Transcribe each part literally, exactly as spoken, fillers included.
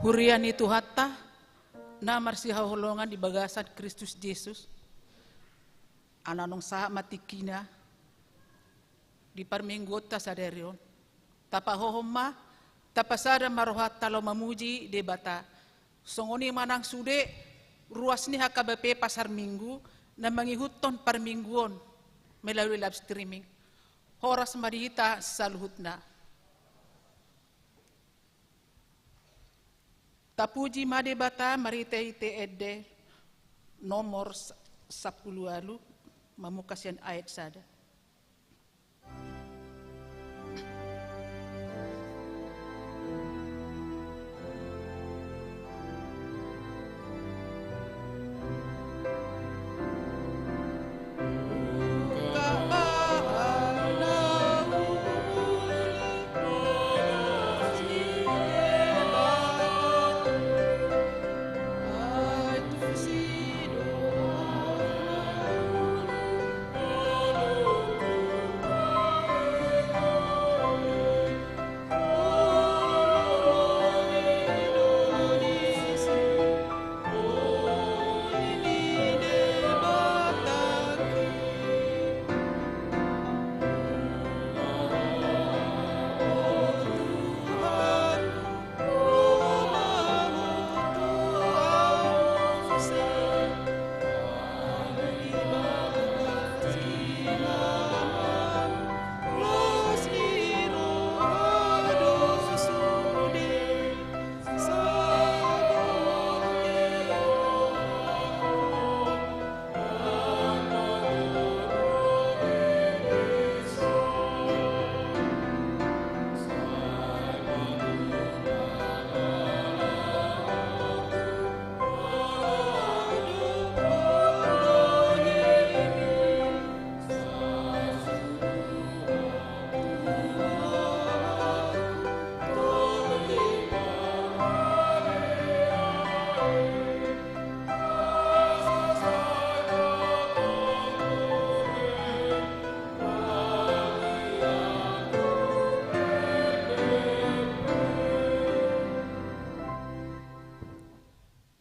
Huria ni Tuhanta na marsihaholongan di bagasan Kristus Jesus, ala naung sahat ma tingkina di parmingguonta sadari on, tapahohom ma, tapasada ma rohanta laho mamuji Debata. Songon i ma nang sude ruas ni H K B P Pasar Minggu na mangihuthon parmingguon melalui live streaming. Horas ma di hita saluhutna. Tapuji ma Debata marhitehite ende nomor sa-, sampulu ualu, mamungka sian ayat sada.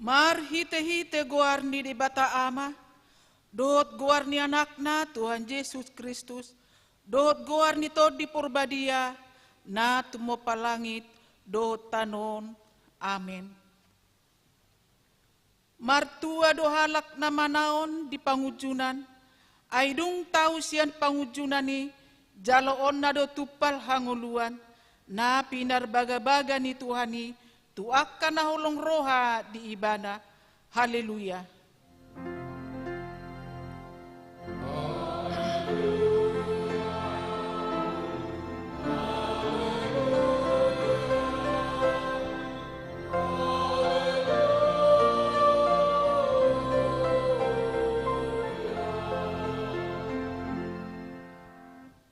Marhitehite goar ni Debata Ama, dohot goar ni Anakna Tuhan Jesus Kristus, dohot goar ni Tondi Porbadia, na tumompa langit dohot tano on. Amen. Martua do halak na manaon di pangunjunan, ai dung tau sian pangunjunan i, jaloonna do tumpal hangoluan, na pinarbagabaga ni Tuhan i, tu angka na holong roha di Ibana. Haleluya.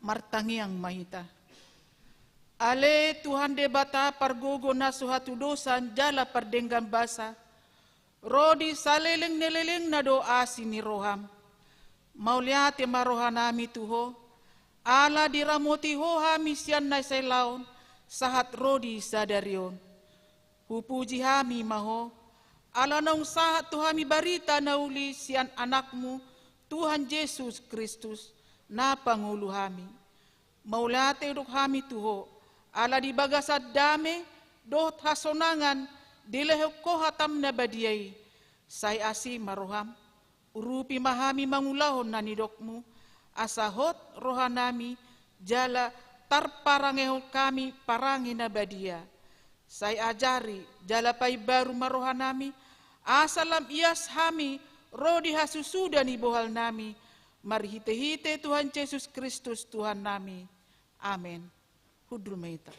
Martangiang ma hita. Ale Tuhan Debata pargogo na so hatudosan jala pardenggan basa, ro di saleleng ni lelengna do asi ni roham. Mauliate ma rohanami tu Ho, ala diramoti Ho hami sian na sai laon, sahat ro di sadari on. Hupuji hami ma Ho, ala naung sahat tu hami barita na uli sian Anakmu, Tuhan Jesus Kristus, na pangolu hami. Mauliate do hami tu Ho, ala di bagasan dame dohot hasonangan dilehon Ho hatam na badia i. Sai asi ma roham, urupi ma hami mangulahon na nidokmu, asa hot rohanami, jala tarparangehon hami parange na badia. Sai ajari, jala paimbaru ma rohanami, asa lam ias hami ro di hasusuda ni bohalnami, marhitehite Tuhan Jesus Kristus Tuhannami. Amen. Hundul ma hita.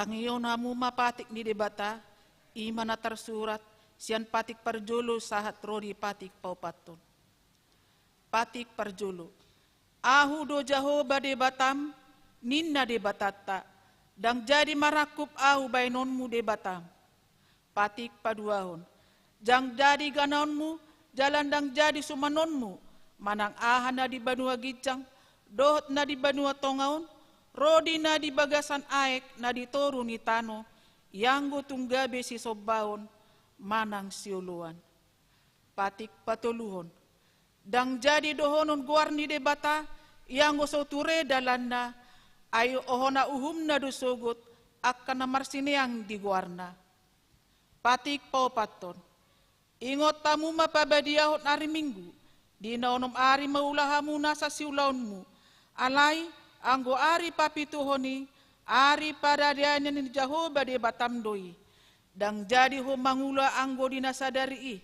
Martangihon hamu ma patik ni Debata, i ma na tarsurat sian patik parjolo sahat ro di patik paopathon. Patik parjolo. Ahu do Jahowa Debatam, ninna Debatanta, ndang jadi marangkup ahu baenonmu Debatam. Patik paduahon. Ndang jadi ganaonmu, jala ndang jadi sumanonmu, manang aha na di banua ginjang, dohot na di banua tonga on, ro di na di bagasan aek, na di toru ni tano, ianggo tung gabe sisombaon, manang sioloan. Patik patoluhon. Ndang jadi dohonon goar ni Debata, ianggo so ture dalanna, ai hona uhumna do sogot, angka na marsineang di goarna. Patik paopathon. Ingot hamu ma pabadiahon ari Minggu, di na onom ari ma ula hamu nasa siulaonmu. Alai, anggo ari papituhon i, ari paradianan ni Jahowa Debatam do i. Ndang jadi ho mangula anggo di na sadari i,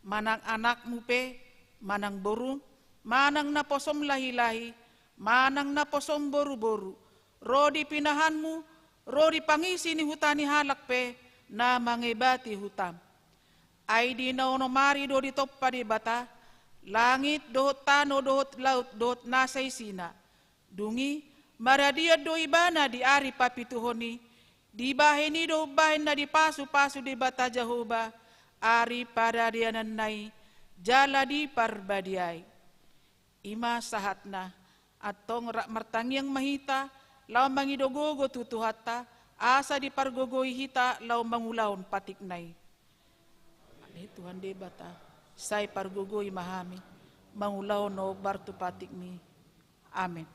manang anakmu pe, manang borum, manang naposom lahilahi, manang naposom boruboru, ro di pinahanmu, ro di pangisi ni huta ni halak pe, na mangebati hutam. Ai di na onom ari do ditompa Debata, langit dohot tano dohot laut dohot nasa isina. Dung i, maradian do ibana di ari papituhon i, dibahen i do umbahen na dipasupasu Debata Jahowa, ari paradiananna i, jala diparbadiai. I ma sahatna, antong rap martangiang ma hita, laho mangido gogo tu Tuhanta, asa dipargogoi hita laho mangulahon patikna i. Ale Tuhan Debata, sai pargogoi ma hami, mangulahon na hombar tu patikmi. Amen.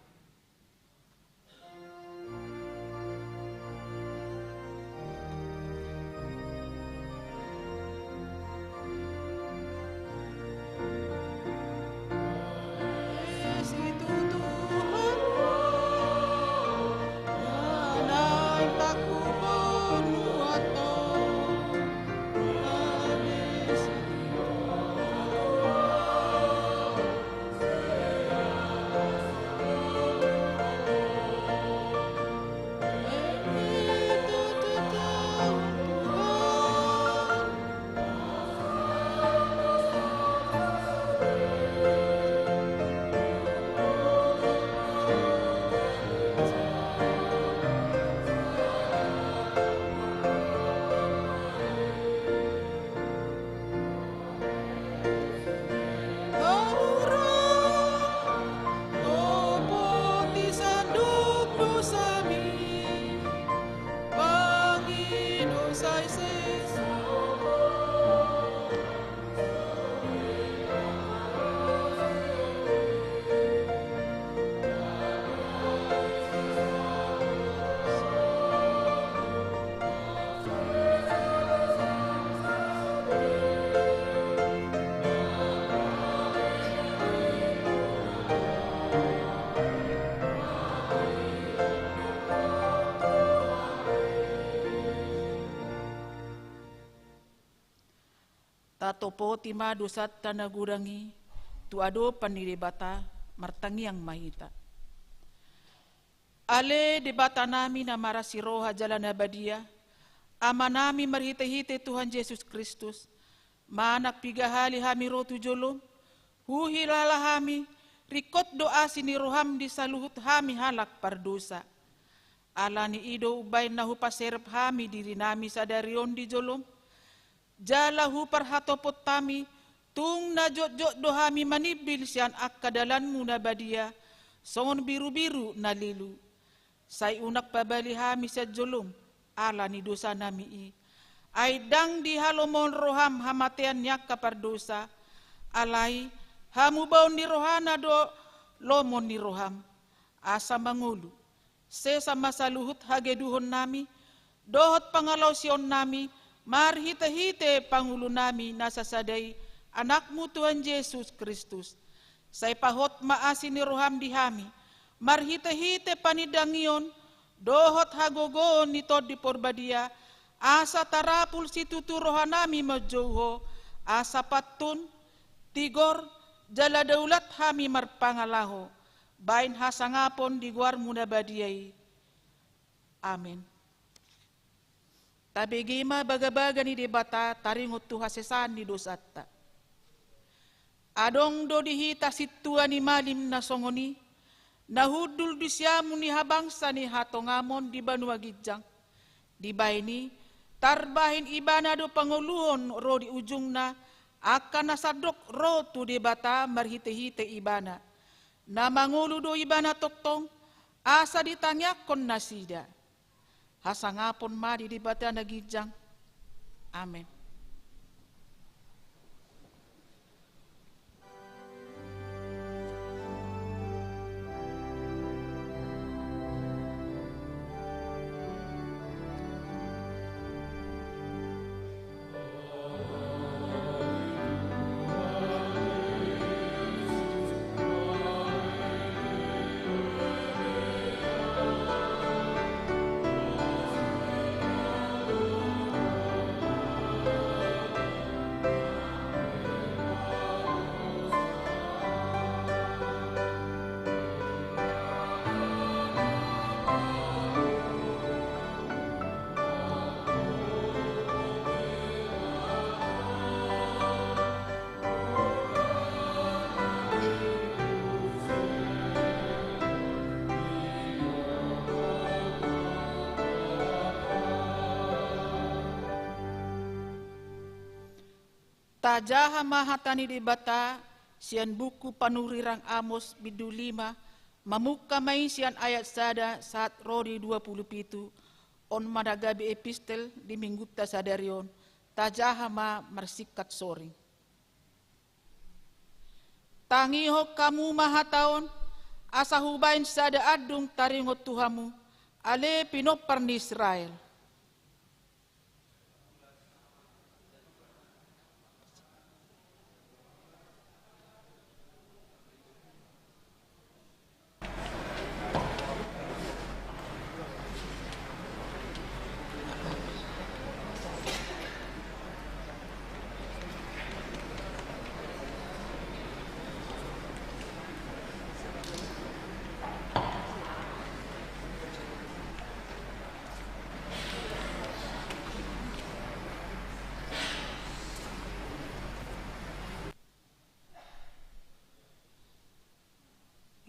Tatopoti ma dosanta na godang i tu adopan ni Debata, martangiang ma hita. Ale Debatanami na marasi roha jala na badia, Amanami marhitehite Tuhan Jesus Kristus, manang piga hali hami ro tu jolom, huhilala hami, ringkot do asi ni roham di saluhut hami halak pardosa. Ala ni i do umbahen na hupaserep hami dirinami sadari on di jolom, jala huparhatopot hami, tung na jotjot do hami manimbil sian angka dalanmu na badia, songon birubiru na lilu. Sai unang pabali hami sian jolom, ala ni dosanami i. Ai ndang dihalomohon roham hamatean ni angka pardosa, alai hamubaon ni rohana do lomo ni roham. Asa mangolu, sesa ma saluhut hageduhonnami, dohot pangalaosionnami, marhitehite pangulunami na sasada i, Anakmu Tuhan Jesus Kristus. Sai pahot ma asi ni roham di hami, marhitehite panindangion, dohot hagogoon ni Tondi Porbadia, asa tarapul situtu rohanami manjou Ho, asa pantun, tigor, jala daulat hami marpangalaho, baen hasangapon di goarmu na badia i. Amen. Tabege ma bagabaga ni Debata taringot tu hasesaan ni dosanta. Adong do di hita sintua ni malim na songon i, na hundul di siamun ni habangsa ni hatongamon di banua ginjang. Dibahen i, tarbahen ibana do pangoluhon ro di ujungna, angka na sandok ro tu Debata marhitehite ibana. Na mangolu do ibana tongtong, asa ditangiangkon nasida. Hasangapon ma di Debata na ginjang. Amen. Tajaha ma hata ni Debata sian buku panurirang Amos bindu lima, mamungka ma i sian ayat sada sahat ro di dua pulu pitu, on ma na gabe epistel di minggunta sadari on, tajaha ma marsingkat soring. Tangihon hamu ma hata on, asa hubahen sada andung taringot tu hamu, ale pinompar ni Israel.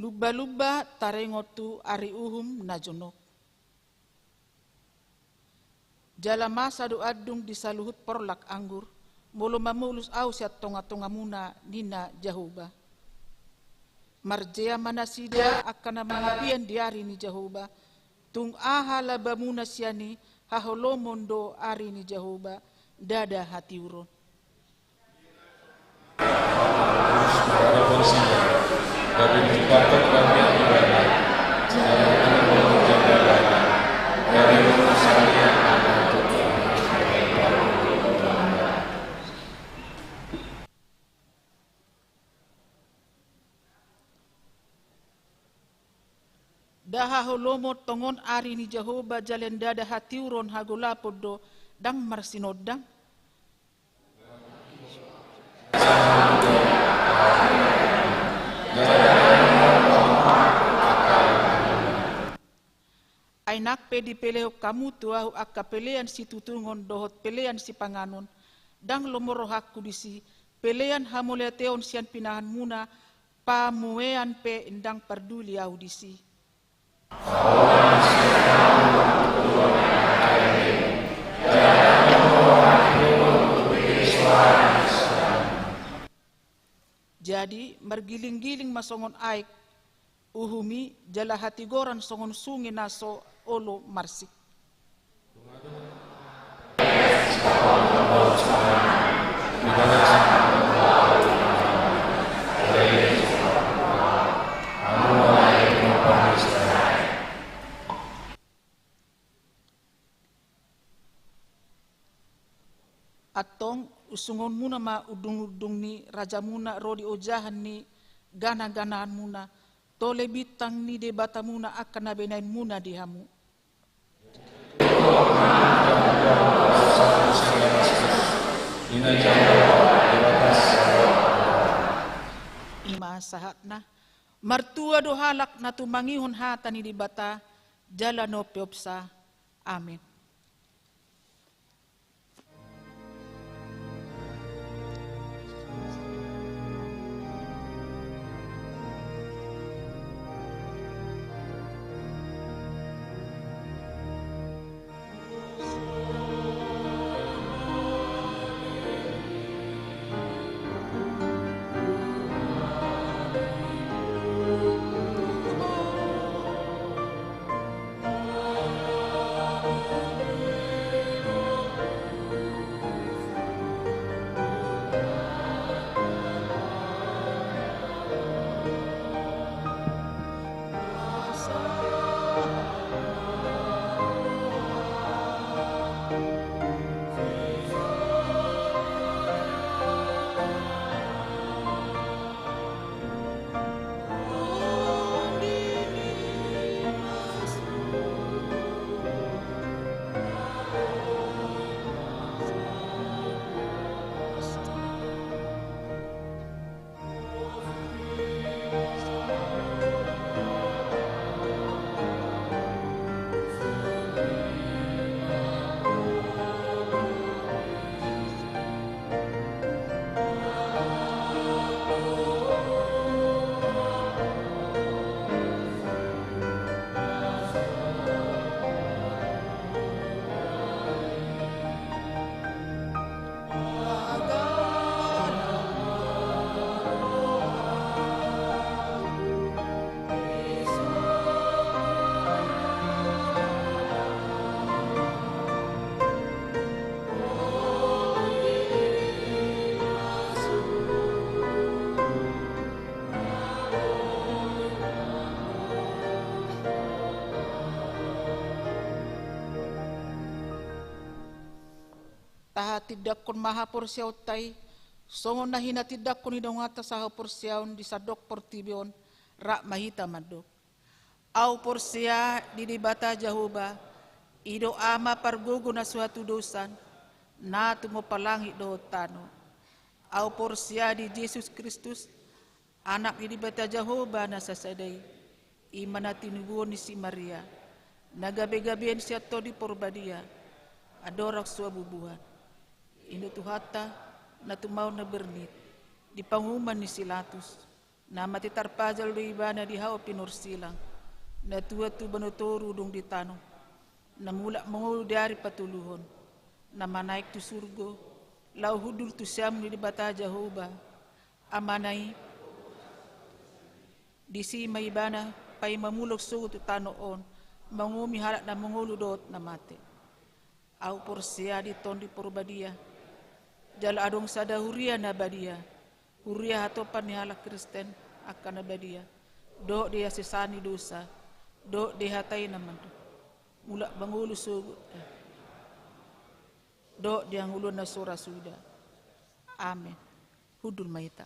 Lumba-lumba taringot tu ari uhum na jonok. Jala masa do andung di saluhut porlak anggur, molo mamolus ahu sian tonga-tongamuna, ninna Jahowa. Marjea ma nasida angka na mangapian di ari ni Jahowa, tung aha labamuna sian i, haholomon do ari ni Jahowa, ndada hatiuron. Nda haholomon tongon ari ni Jahowa, jala ndada hatiuron, hagolapon do, ndang marsinondang. Ai nang pe dipelehon hamu tu ahu angka pelean situtungon dohot pelean sipanganon, ndang lomo rohangku disi, pelean hamauliateon sian pinahanmuna, pamuean pe ndang parduli ahu disi. Jadi, margiling-giling ma songon aek uhum i, jala hatigoran songon sunge na so olo marsik. Antong, usungonmuna ma undung-undung ni rajamuna ro di ojahan ni gana-ganaanmuna, tole bintang ni Debatamuna angka na binahenmuna di hamu. I ma sahatna, martua do halak na tumangihon hata ni Debata, jala na umpeopsa. Amen. Tindanghon ma haporseaonta i, songon na hinatindangkon ni donganta sahaporseaon di sandok portibi on, rap ma hita mandok. Ahu porsea di Debata Jahowa, i do Ama pargogo na so hatudosan, na tumompa langit dohot tano. Ahu porsea di Jesus Kristus, Anak ni Debata Jahowa na sasada i, i ma na tinubuhon ni si Maria, na gabegabean sian Tondi Porbadia, andorang so habubuhan. I do Tuhanta, na tumaon na bernit, di panguhuman ni si Latus, na mate tarpajal do ibana di hau pinorsilang, na tuat tu banua toru dung di tano, na mulak mangolu di ari patoluhon, na manaek tu surgo, laho hundul tu siamun ni Debata Jahowa, Amana i, disi ma ibana paima mulak sogot tu tano on, manguhumi halak na mangolu dohot na mate. Ahu porsea di Tondi Porbadia, jala adong sada huria na badia, huria hatopan ni halak Kristen angka na badia, dohot di hasesaan ni dosa, dohot di hata i na mandok, mulak mangolu sogot, eh, dohot di hangoluan na so ra suda. Amen. Hundul ma hita.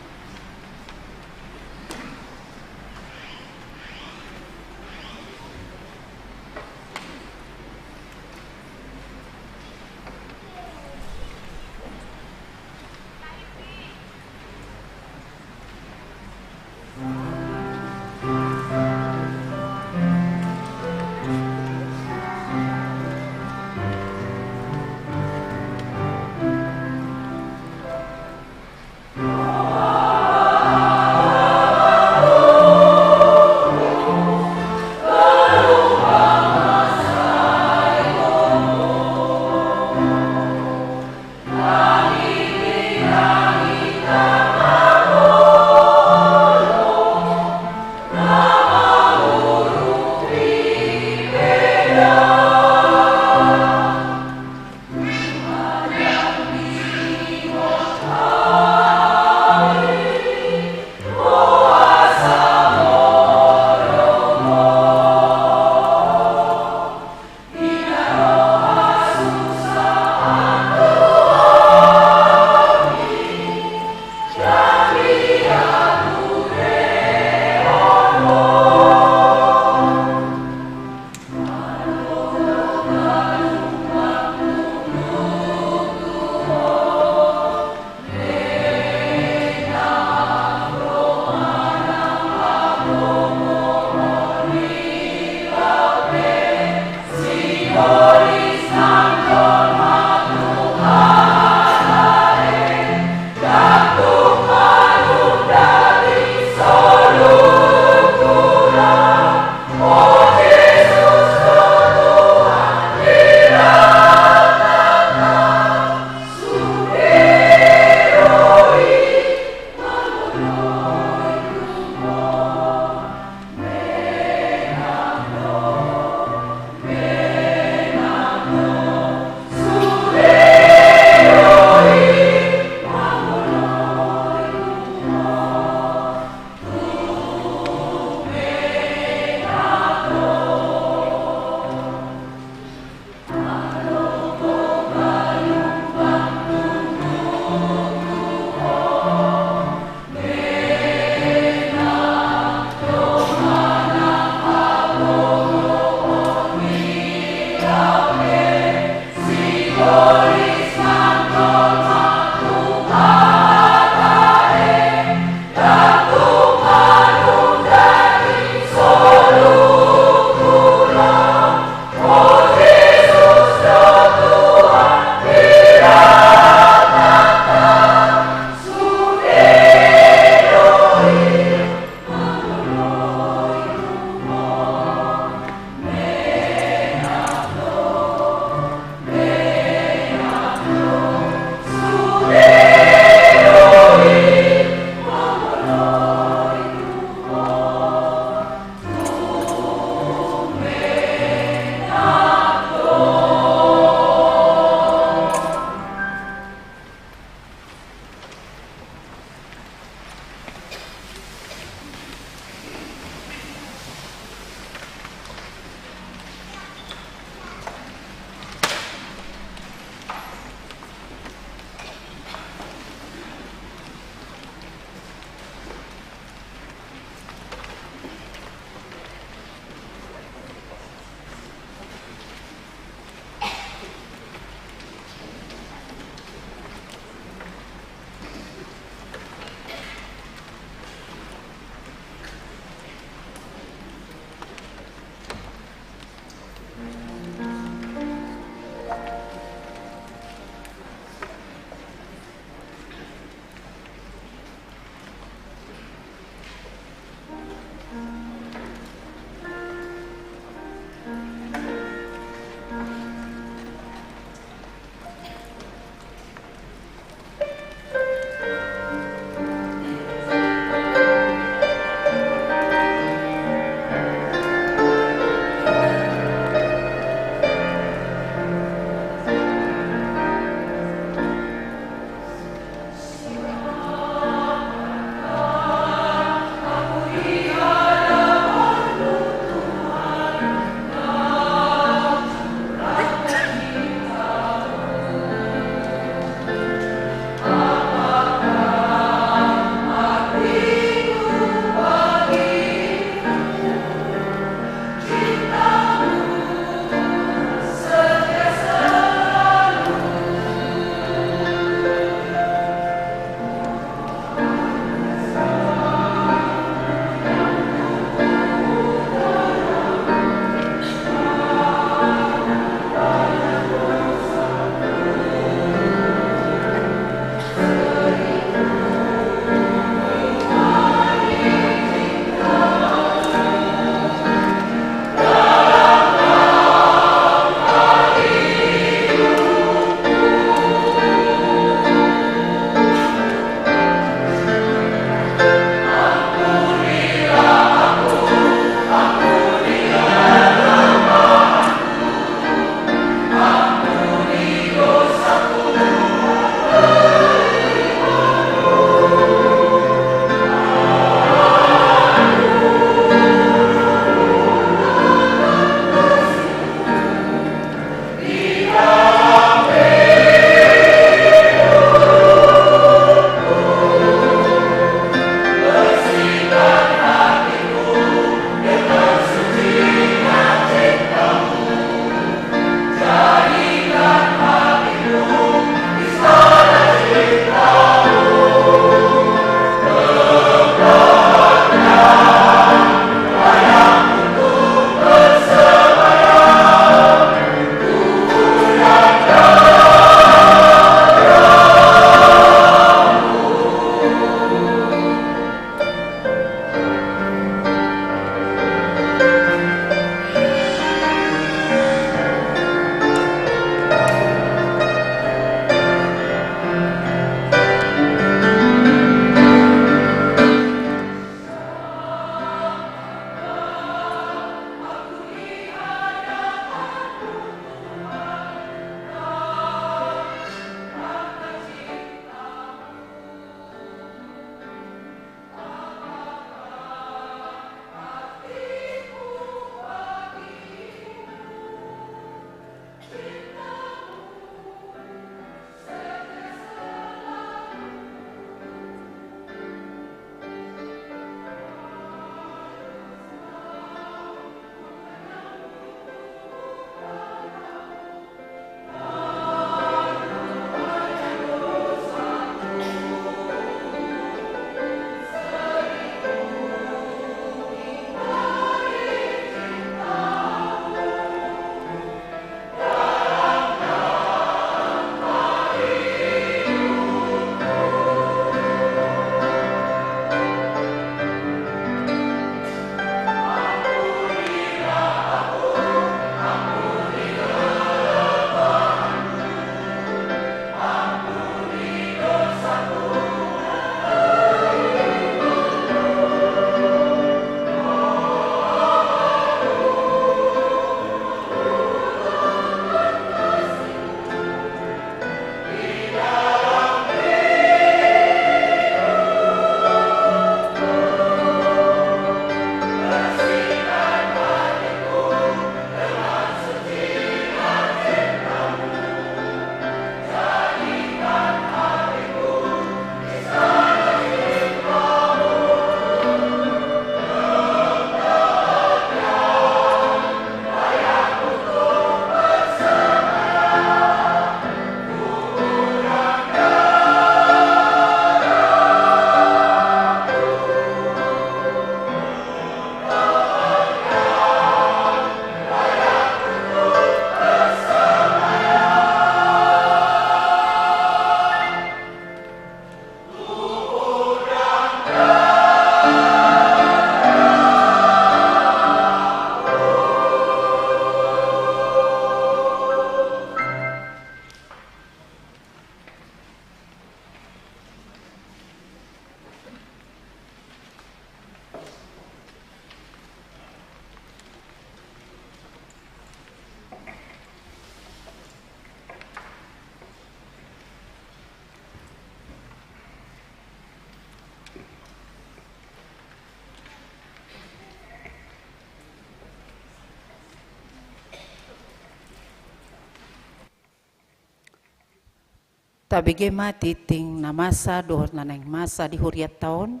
Tabege ma tingting na masa dohot na naeng masa di hurianta on,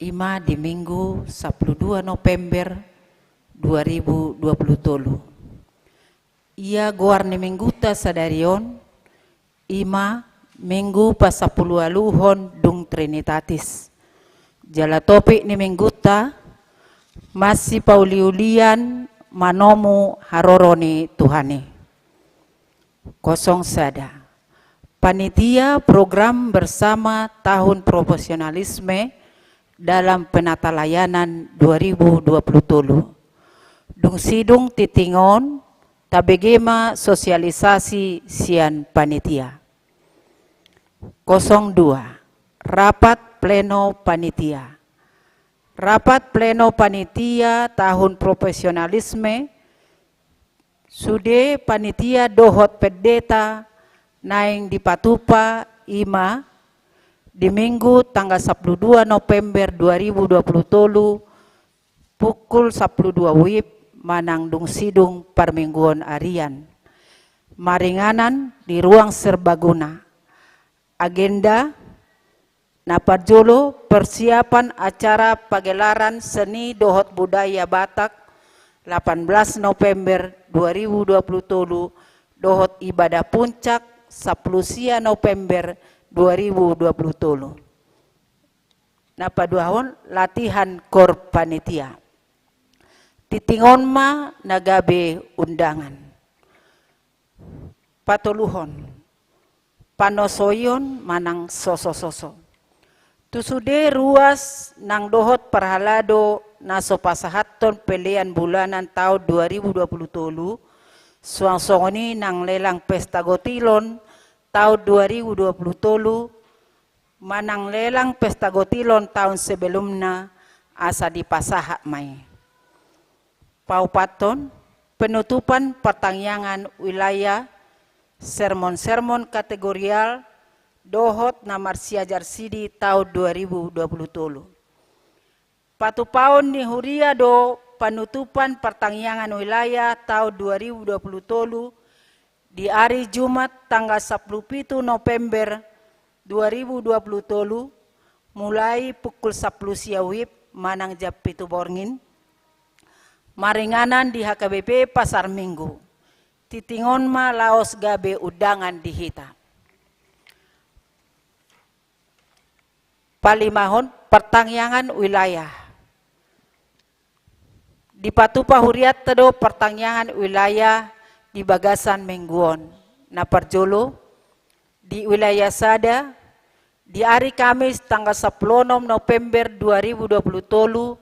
i ma di Minggu sampulu dua November dua ribu dua puluh tolu. Ia goar ni Mingguta sadari on, i ma Minggu pasampuluualuhon dung Trinitatis. Jala topik ni Mingguta, masipauliulian manomu haroro ni Tuhan i. Kosong sada. Panitia program bersama tahun profesionalisme dalam penatalayanan dua ribu dua puluh tolu. Dung sidung tingting on, tabege ma sosialisasi sian panitia. Kosong dua. Rapat pleno panitia. Rapat pleno panitia tahun profesionalisme, sude panitia dohot pendeta naeng dipatupa i ma di Minggu tanggal sampulu dua November dua ribu dua puluh tolu, pukul sampulu dua wib manang dung sidung parmingguon arian. Maringanan di ruang serbaguna. Agenda: na parjolo, persiapan acara pagelaran seni dohot budaya Batak, lapan belas November dua ribu dua puluh tolu, dohot ibadah puncak, sampulu sia November dua ribu dua puluh tolu. Na paduahon, latihan kor panitia. Tingting on ma na gabe undangan. Patoluhon, panosoion manang sosososo. Tu sude ruas nang dohot parhalado na so pasahathon pelean bulanan taon dua ribu dua puluh tolu, suang songon i nang lelang pesta gotilon taon dua ribu dua puluh tolu, manang lelang pesta gotilon taon sebelumna, asa dipasahat ma i. Paopathon, penutupan partangiangan wilayah, sermon-sermon kategorial, dohot na marsiajar sidi taon dua ribu dua puluh tolu. Patupaon ni huria do panutupan partangiangan wilayah taon dua ribu dua puluh tolu, di ari Jumat tanggal sampulu pitu November dua ribu dua puluh tolu, mulai pukul sampulu sia wib manang jam pitu borngin, maringanan di H K B P Pasar Minggu. Tingting on ma laos gabe undangan di hita. Palimahon, partangiangan wilayah. Dipatupa hurianta do partangiangan wilayah di bagasan minggu on. Na parjolo, di wilayah sada, di ari Kamis tanggal sampulu onom November dua ribu dua puluh tolu,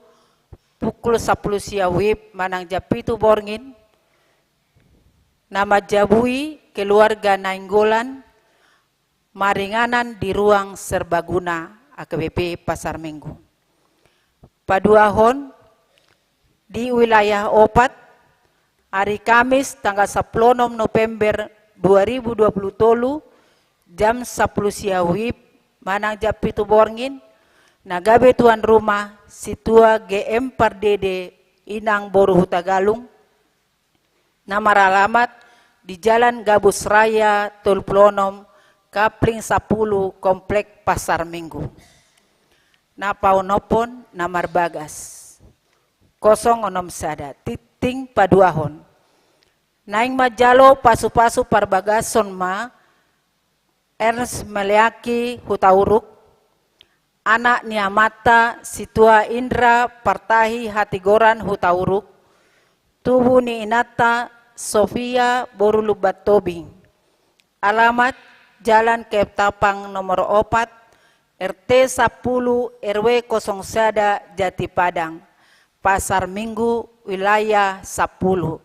pukul sampulu sia wib manang jam pitu borngin, na manjabui keluarga Nainggolan, maringanan di ruang serbaguna H K B P Pasar Minggu. Paduahon, di wilayah opat, ari Kamis tanggal sampulu onom November dua ribu dua puluh tolu, jam sampulu sia wib manang jam pitu borngin, na gabe tuan rumah Situa G M Pardede, Inang boru Hutagalung, na maralamat di Jalan Gabus Raya tolu pulu onom, Kapling sampulu, Komplek Pasar Minggu. Na paonomhon, na marbagas kosong onom sada, tingting paduahon. Naeng manjalo pasupasu parbagason ma Ernst Meleaki Hutauruk, anak ni amanta Situa Indra Partahi Hatigoran Hutauruk, tubu ni inanta Sofia boru Lumban Tobing. Alamat: Jalan Ketapang nomor opat, R T sampulu, R W kosong sada, Jati Padang, Pasar Minggu, wilayah sampulu.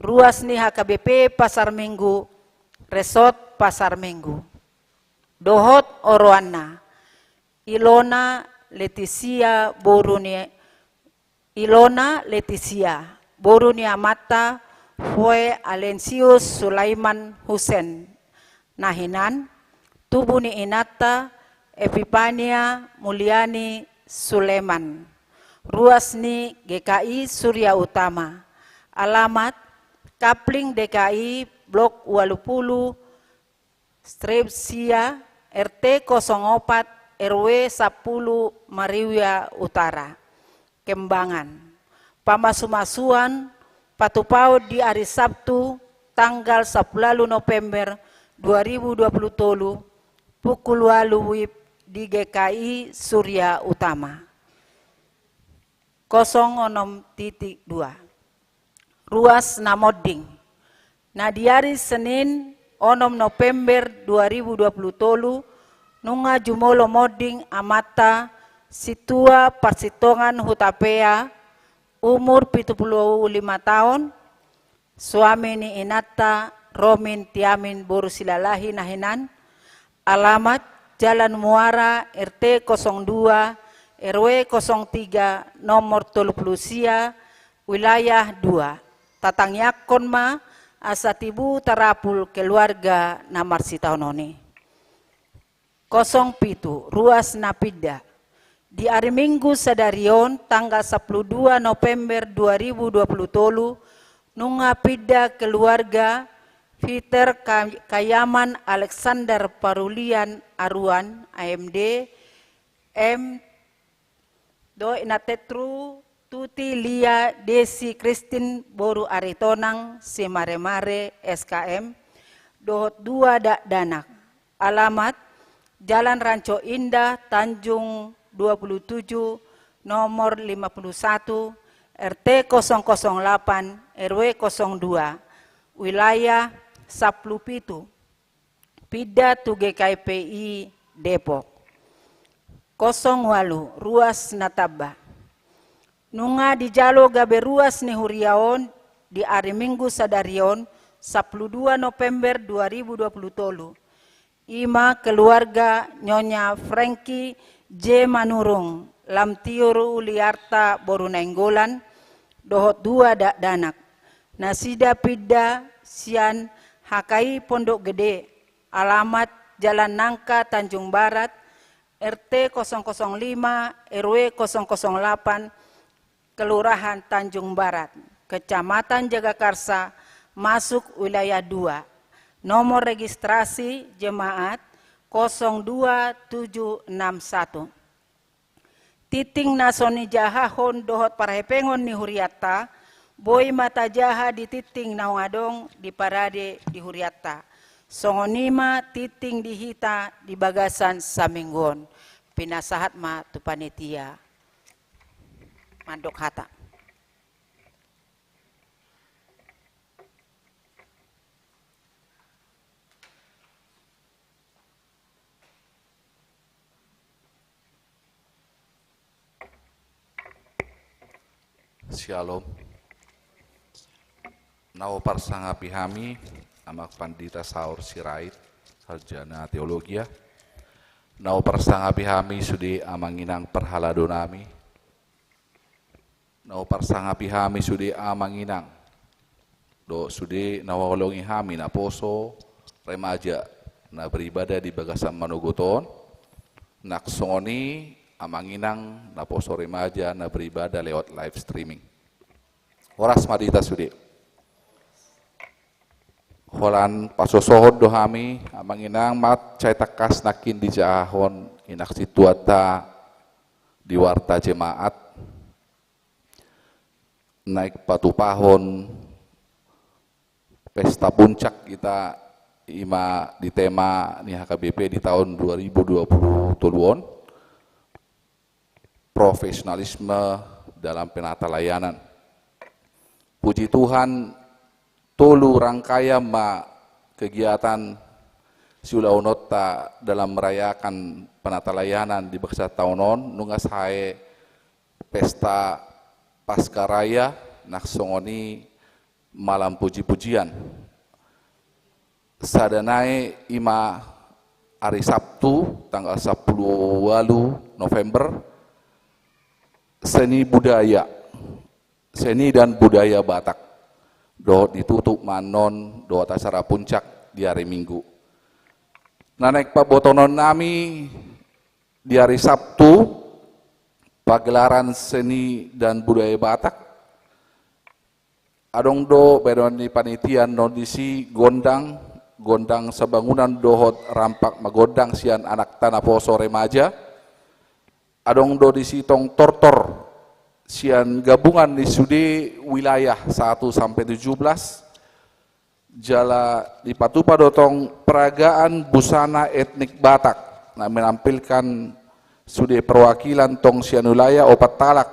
Ruas ni H K B P Pasar Minggu, Resort Pasar Minggu. Dohot oroanna: Ilona Letisia boru ni, Ilona Letisia boru ni amanta Foe Alensius Sulaiman Husen, na hinan, tubu ni inanta Epipania Muliani Suleman, ruas ni G K I Surya Utama. Alamat: Kapling D K I, Blok ualu pulu, Strip sia, R T kosong opat, R W sapuluh, Mariwia Utara. Kembangan. Pamasumasuan patupaon di ari Sabtu tanggal sampulu ualu November dua ribu dua puluh tolu, pukul ualu WIB di G K I Surya Utama. Kosong onom titik dua. Ruas na monding. Na di ari Senin onom November dua ribu dua puluh tolu, nunga jumolo monding amanta Situa Parsitongan Hutapea, umur pitu puluh lima taon, suami ni inanta Romin Tiamin boru Silalahi na hinan, alamat Jalan Muara, R T kosong dua, R W kosong tiga, nomor tolu puluh sia, wilayah dua. Tatangiangkon ma asa tibu tarapul keluarga na marsitaonon i. Kosong pitu, ruas na pinda. Di ari Minggu sadari on, tanggal sampulu dua November dua ribu dua puluh tolu, nunga pinda keluarga Peter Ka-, Kayaman Alexander Parulian Aruan, A M D, M dohot Inna Tetru, Tuti, Lia, Desi, Kristin, boru Aritonang, Simaremare, S K M, dohot dua dakdanak. Alamat, Jalan Rancho Indah, Tanjung dua puluh tujuh, nomor lima puluh satu, R T kosong kosong delapan, R W kosong dua, wilayah sampulu pitu. Pinda tu G K P I Depok. Kosong ualu, ruas na tamba. Nunga dijalo gabe ruas ni huria on di ari Minggu sadari on, sampulu dua November dua ribu dua puluh tolu. I ma keluarga Nyonya Frankie J Manurung, Lamtiur Uliarta boru Nainggolan, dohot dua dakdanak. Nasida pinda sian H K I Pondok Gede, alamat Jalan Nangka, Tanjung Barat, R T kosong kosong lima, R W kosong kosong delapan, Kelurahan Tanjung Barat, Kecamatan Jagakarsa, masuk wilayah dua. Nomor registrasi jemaat kosong dua tujuh enam satu. Tingting na so nijahahon dohot parhepengon ni hurianta, boi ma tajaha di tingting naung adong diparade di hurianta. Songon i ma tingting di hita di bagasan saminggu on. Pinasahat ma tu panitia mandok hata. Syalom. Na huparsangapi hami Amang Pandita Saur Sirait, sarjana teologia. Na huparsangapi hami sude amang inang parhalado nami. Na huparsangapi hami sude amang inang dohot sude na huhaholongi hami naposo, remaja na beribadah di bagasan manogot on. Nang songon i amang inang naposo, remaja na beribadah lewat live streaming. Horas ma di hita sude. Holan pasosohon do hami amang inang, mansai tangkas nangkin dijahahon inang situanta di warta jemaat naeng patupahon pesta puncak hita, i ma di tema ni H K B P di taon dua ribu dua puluh tolu on, profesionalisme dalam penata layanan. Puji Tuhan, tolu rangkaian ma kegiatan siulahononta dalam merayakan penata layanan di bagasan taon on. Nunga sae pesta Paskah Raya, nang songon i malam puji-pujian. Sada nai i ma ari Sabtu tanggal sampulu ualu November, seni budaya, seni dan budaya Batak. Dohot ditutup ma annon dohot acara puncak di ari Minggu. Na naeng pabotohonon nami di ari Sabtu, pagelaran seni dan budaya Batak. Adong do baenon ni panitia annon disi gondang gondang sabangunan dohot rampak magondang sian anakta naposo remaja. Adong do disi tong tortor sian gabungan ni sude wilayah satu sampe tujuh belas, jala dipatupa do tong peragaan busana etnik Batak na menampilkan sude perwakilan tong sian wilayah opat halak,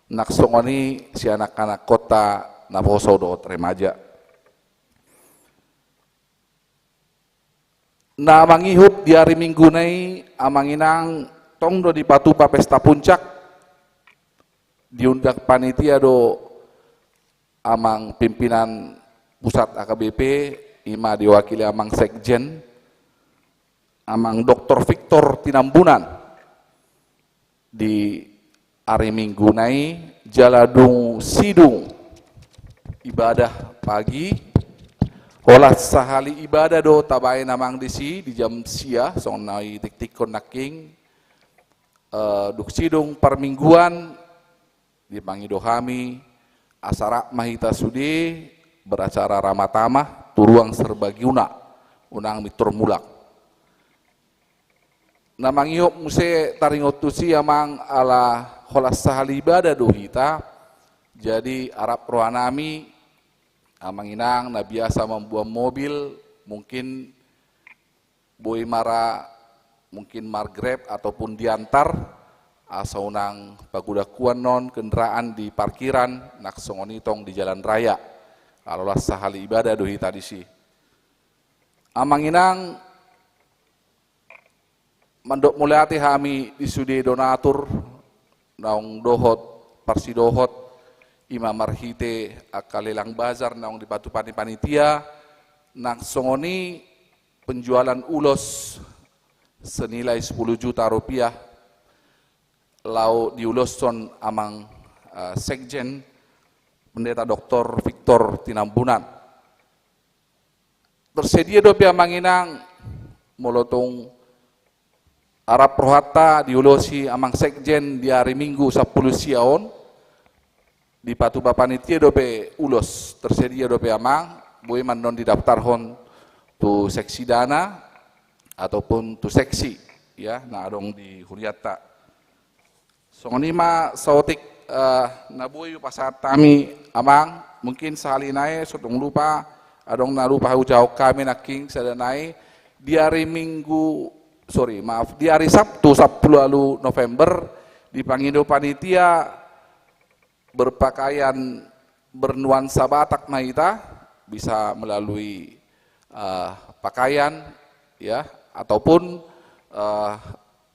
nang songon i sian anak-anak kota naposo dohot remaja. Na mangihut di ari Minggu nai, amang inang, tong do dipatupa pesta puncak, diundang panitia do amang pimpinan pusat H K B P, ima diwakili amang sekjen, amang Doktor Victor Tinambunan. Di ari Minggu nai, jala dung sidung ibadah pagi, holan sahali ibadah do tabaen amang disi di jam sia, songon na ditiktikkon nangkin, eh, dung sidung parmingguan, dipangido hami, asa rap ma hita sude beracara ramah tamah tu ruang serbaguna, unang mintor mulak. Na mangihut muse taringot tusi amang, ala holan sahali ibadah do hita, jadi arap rohanami amang inang na biasa mamboan mobil, mungkin boi ma ra, mungkin margrab ataupun diantar, asa unang pagodangkuan non kendaraan di parkiran, nang songon i tong di jalan raya. Ala holan sahali ibadah do hita disi. Amang inang, mandok mauliate hami di sude donatur naung dohot parsidohot, ima marhite angka lelang bazar naung dipatupa ni panitia, nang songon i penjualan ulos senilai sepuluh juta rupiah, laho diuloshon amang, eh, sekjen, Pendeta Doktor Victor Tinambunan. Tersedia dope amang inang, molo tung arap rohanta diulosi amang sekjen di ari Minggu sampulu sia on, dipatupa panitia dope ulos, tersedia dope amang, boi ma annon didaftarhon tu seksi dana ataupun tu seksi, ya, na adong di hurianta. Songon i ma saotik, eh, na boi hupasahat hami amang, mungkin sahali nai so tung lupa, adong na lupa hujawab hami nangkin sada nai, di ari Minggu, sorry, maaf, di ari Sabtu sampulu ualu November, dipangido panitia berpakaian bernuansa Batak ma hita, bisa melalui, eh, pakaian, ya, ataupun, eh,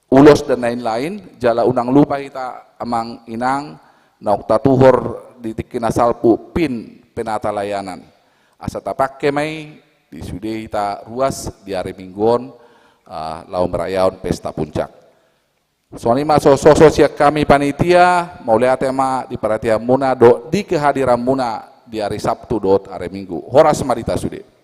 ulos dan lain-lain, jala unang lupa hita amang inang naung tatuhor di tingki na salpu pin penata layanan. Asa tapangke ma i di sude hita ruas di ari Minggu on, eh, laho merayahon pesta puncak. Songon i ma so, so, so sian hami panitia, mauliate ma di parhatianmuna dohot di kehadiranmuna di ari Sabtu dohot ari Minggu. Horas ma di hita sude.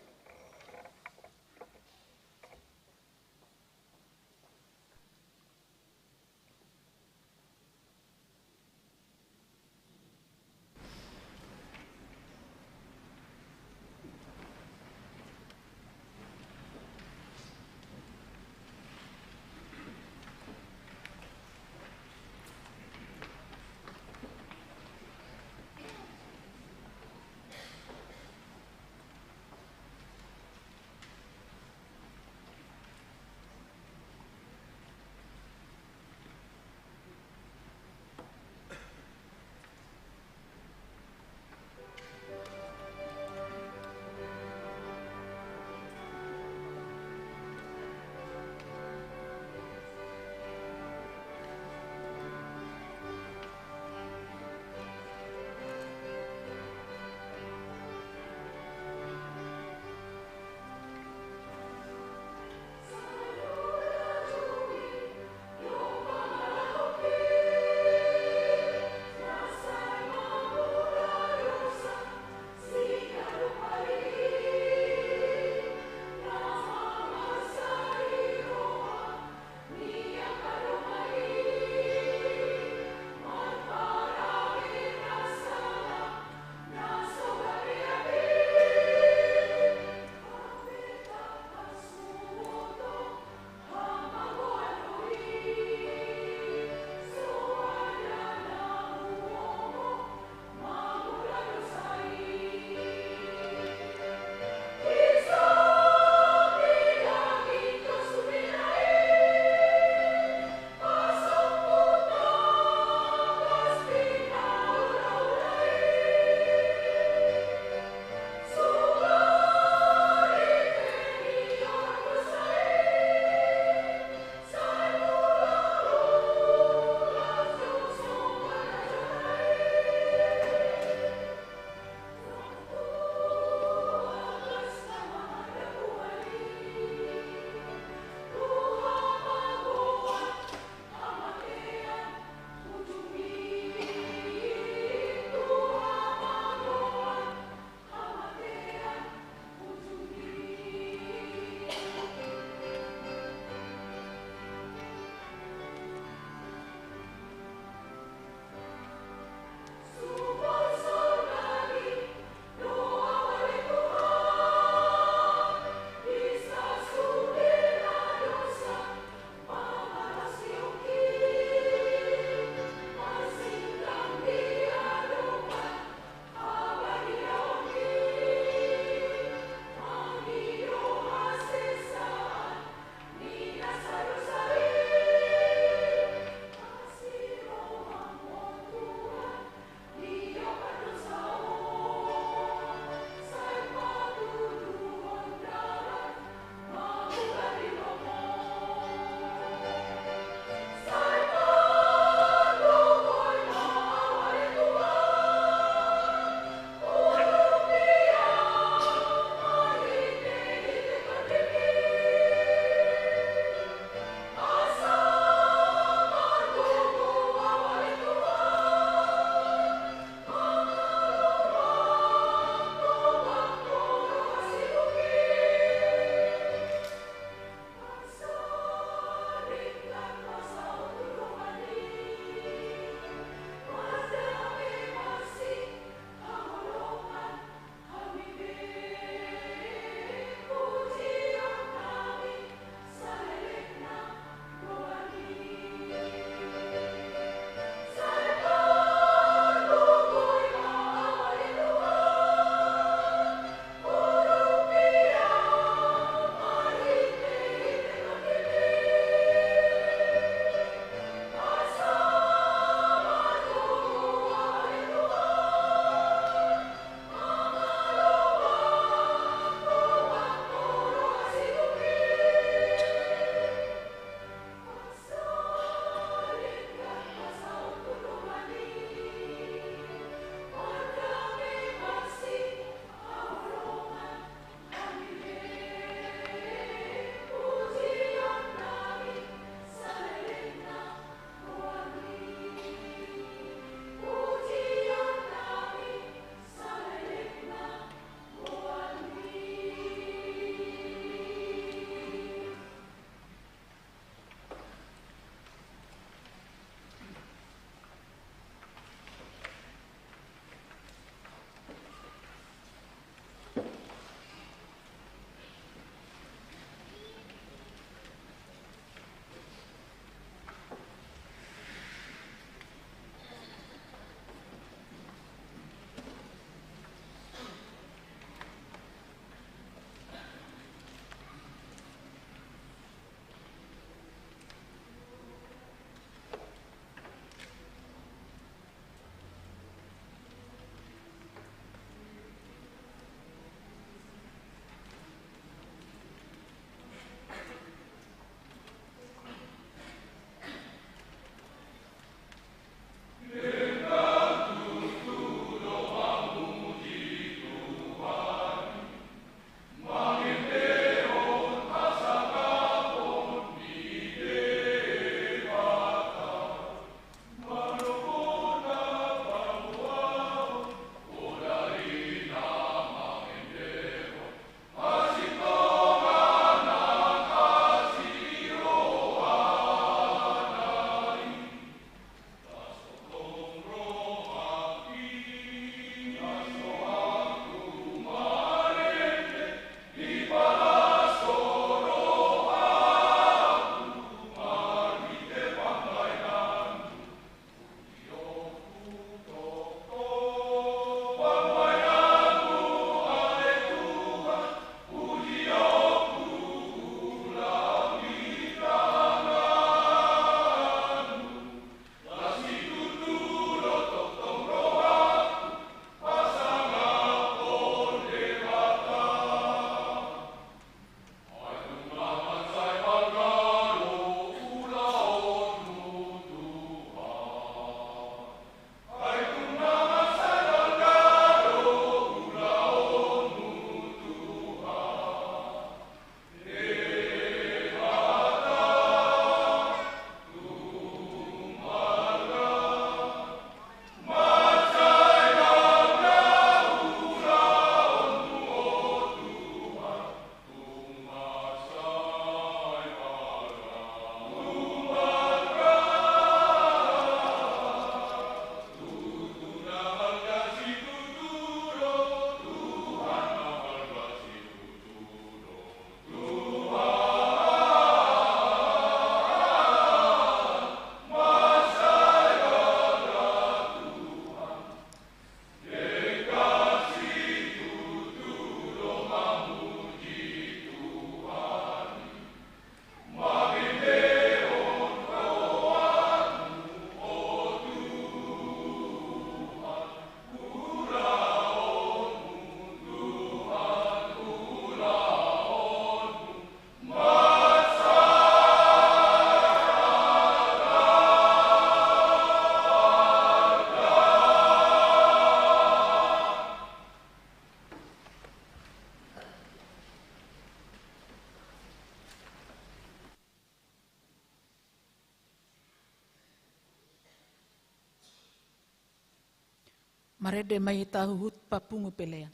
Marende ma hita huhut papungu pelean.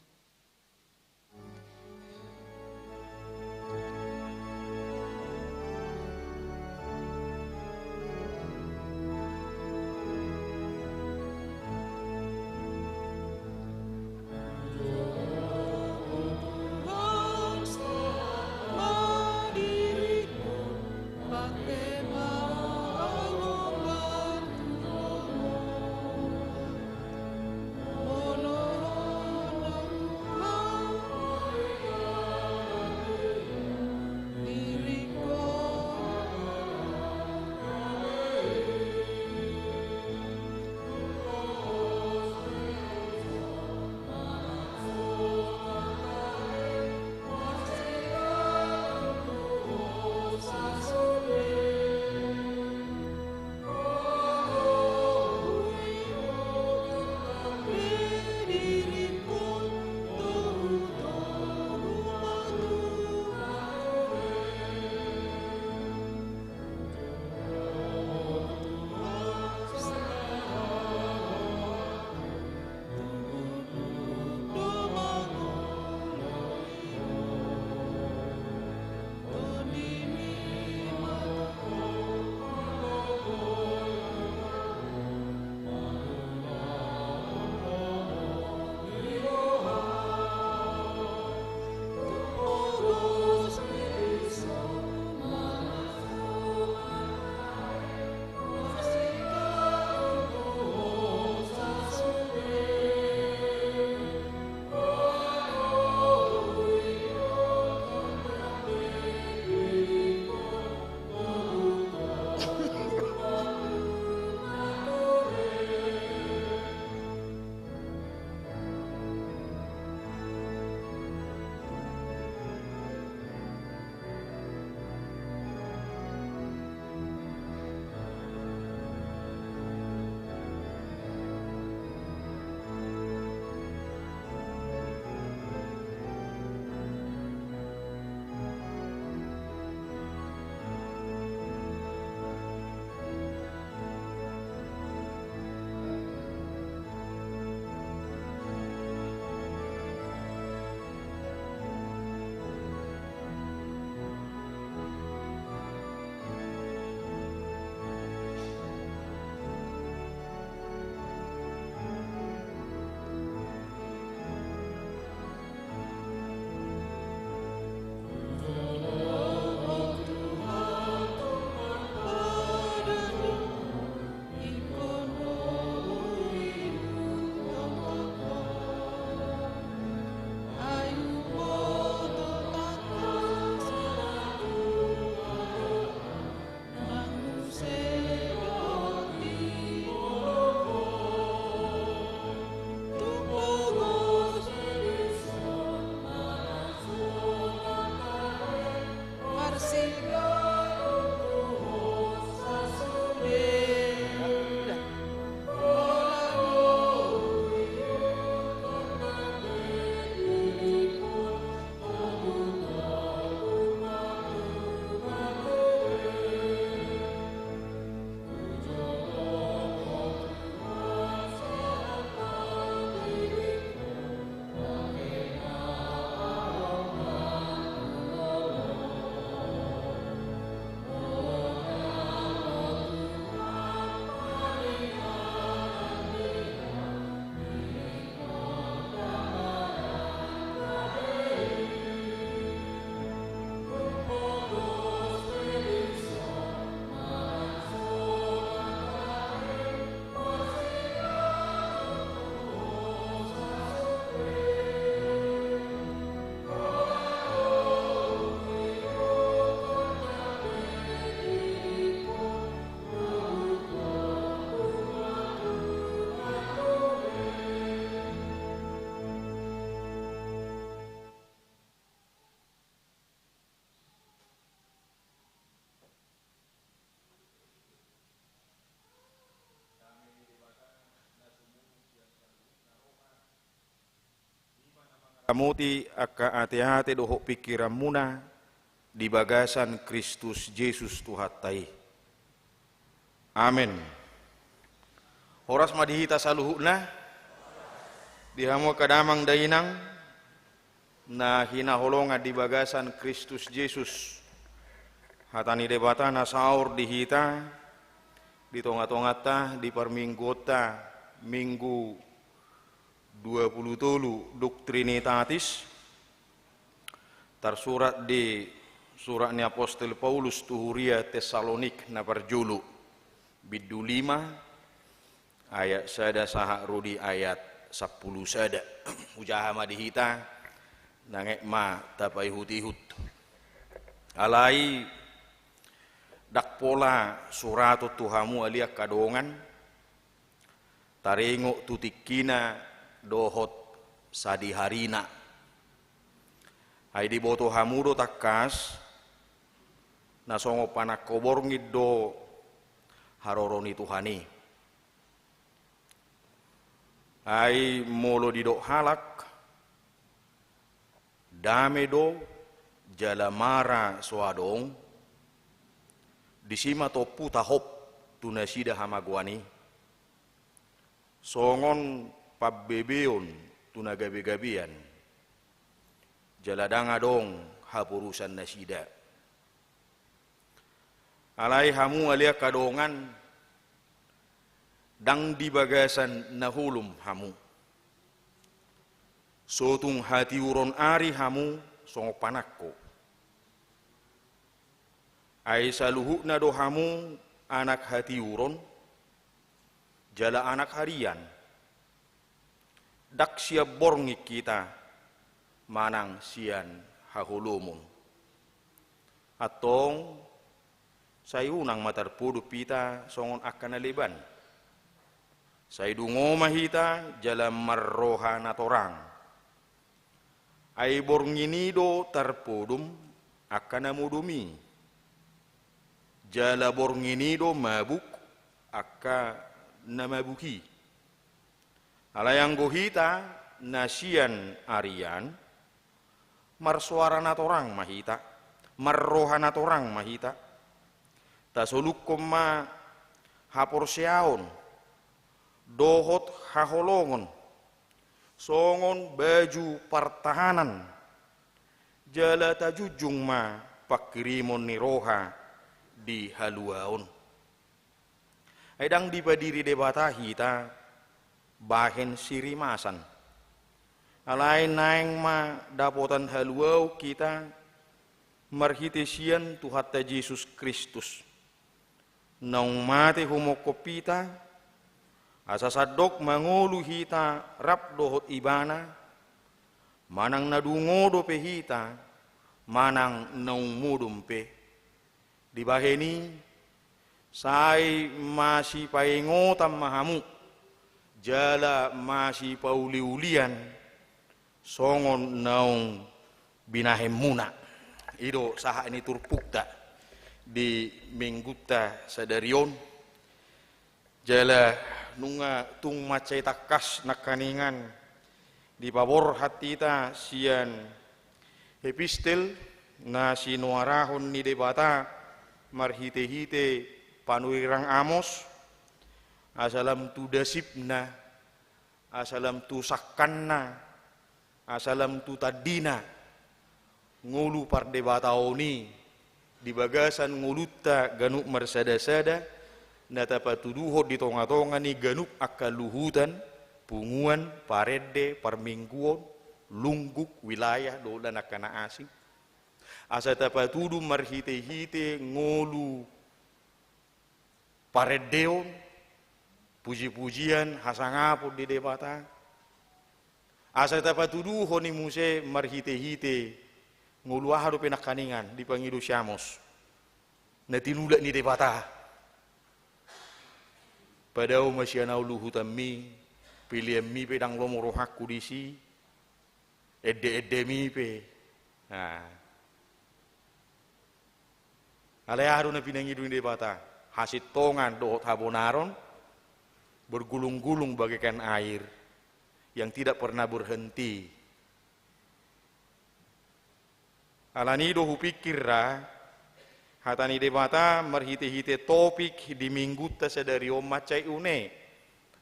Ramoti angka ateate dohot pingkiranmuna di bagasan Kristus Jesus Tuhanta i. Amen. Horas ma di hita saluhutna. Di hamu angka damang dainang na hinaholongan di bagasan Kristus Jesus, hata ni Debata na saor di hita, di tonga-tonganta, di parmingguonta, Minggu dua pulu tolu Duk Trinitatis, tarsurat di surat ni apostel Paulus tu huria Tessalonik na parjolo, bindu lima, ayat sada sahat ro di ayat sampulu sada. Hujaha ma di hita, nang aek ma tapaihut-ihut. Alai ndang pola suraton tu hamu ale angka dongan, taringot tu tingkina dohot sadiharina. Ai diboto hamu do tangkas, na songon panangko borngin do haroro ni Tuhan i. Ai molo didok halak, dame do jala mara so adong, disi ma tompu tahop tu nasida hamagoan i. Songon pambebeon tu na gabe-gabean, jala ndang adong haporusan nasida. Alai hamu ale angka dongan, ndang di bagasan na holom hamu. So tung hatiuron ari hamu songon panangko. Ai saluhutna do hamu anak hatiuron, jala anak harian. Ndang sian borngin hita manang sian haholomon. Antong, sai unang ma tarpodom hita songon angka na leban. Sai dungo ma hita jala marroha na torang. Ai borngin i do tarpodom angka na modom i. Jala borngin i do mabuk angka na mabuk i. Alai anggo hita na sian arian, marsoara na torang ma hita, marroha na torang ma hita. Tasolukkon ma haporseaon dohot haholongon songon baju partahanan, jala tajunjung ma pangkirimon ni roha di haluaon. Ai ndang dipadiri Debata hita bahen sirimasan. Alai naeng ma dapotan haluaon hita marhite sian Tuhanta Jesus Kristus. Naung mate humongkop hita, asa sandok mangolu hita rap dohot Ibana, manang na dungo dope hita, manang naung modom pe. Dibahen i, sai masipaingotan ma hamu, jala masipauliulian, songon naung binahenmuna. I do sahat ni turpukta di minggunta sadari on. Jala nunga tung mansai tangkas nangkaningan dipaborhat hita sian epistel na sinuarahon ni Debata marhitehite panurirang Amos, asa lam tu dasipna, asa lam tu sangkanna, asa lam tu tandina, ngolu pardebataon i di bagasan ngolunta ganup marsadasada, na tapatuduhon di tongatonga ni ganup angka luhutan, punguan, parende, parmingguon, lungguk, wilayah, dohot angka na asing. Asa tapatudu marhitehite ngolu parendeon, pujipujian, hasangapon di Debata. Asa tapatuduhon i muse marhitehite ngolu aha dope nangkaningan dipangido si Amos na tinulak ni Debata. Padao ma sian ahu luhutanmi, peleanmi pe ndang lomo rohangku disi, endeendemi pe. Nah. Alai aha do na pinangido ni Debata? Hasintongan dohot habonaron, bergulung-gulung bagaikan air yang tidak pernah berhenti. Alani do hupingkir ra, hata ni Debata marhitehite topik di minggunta sadari on mansai une,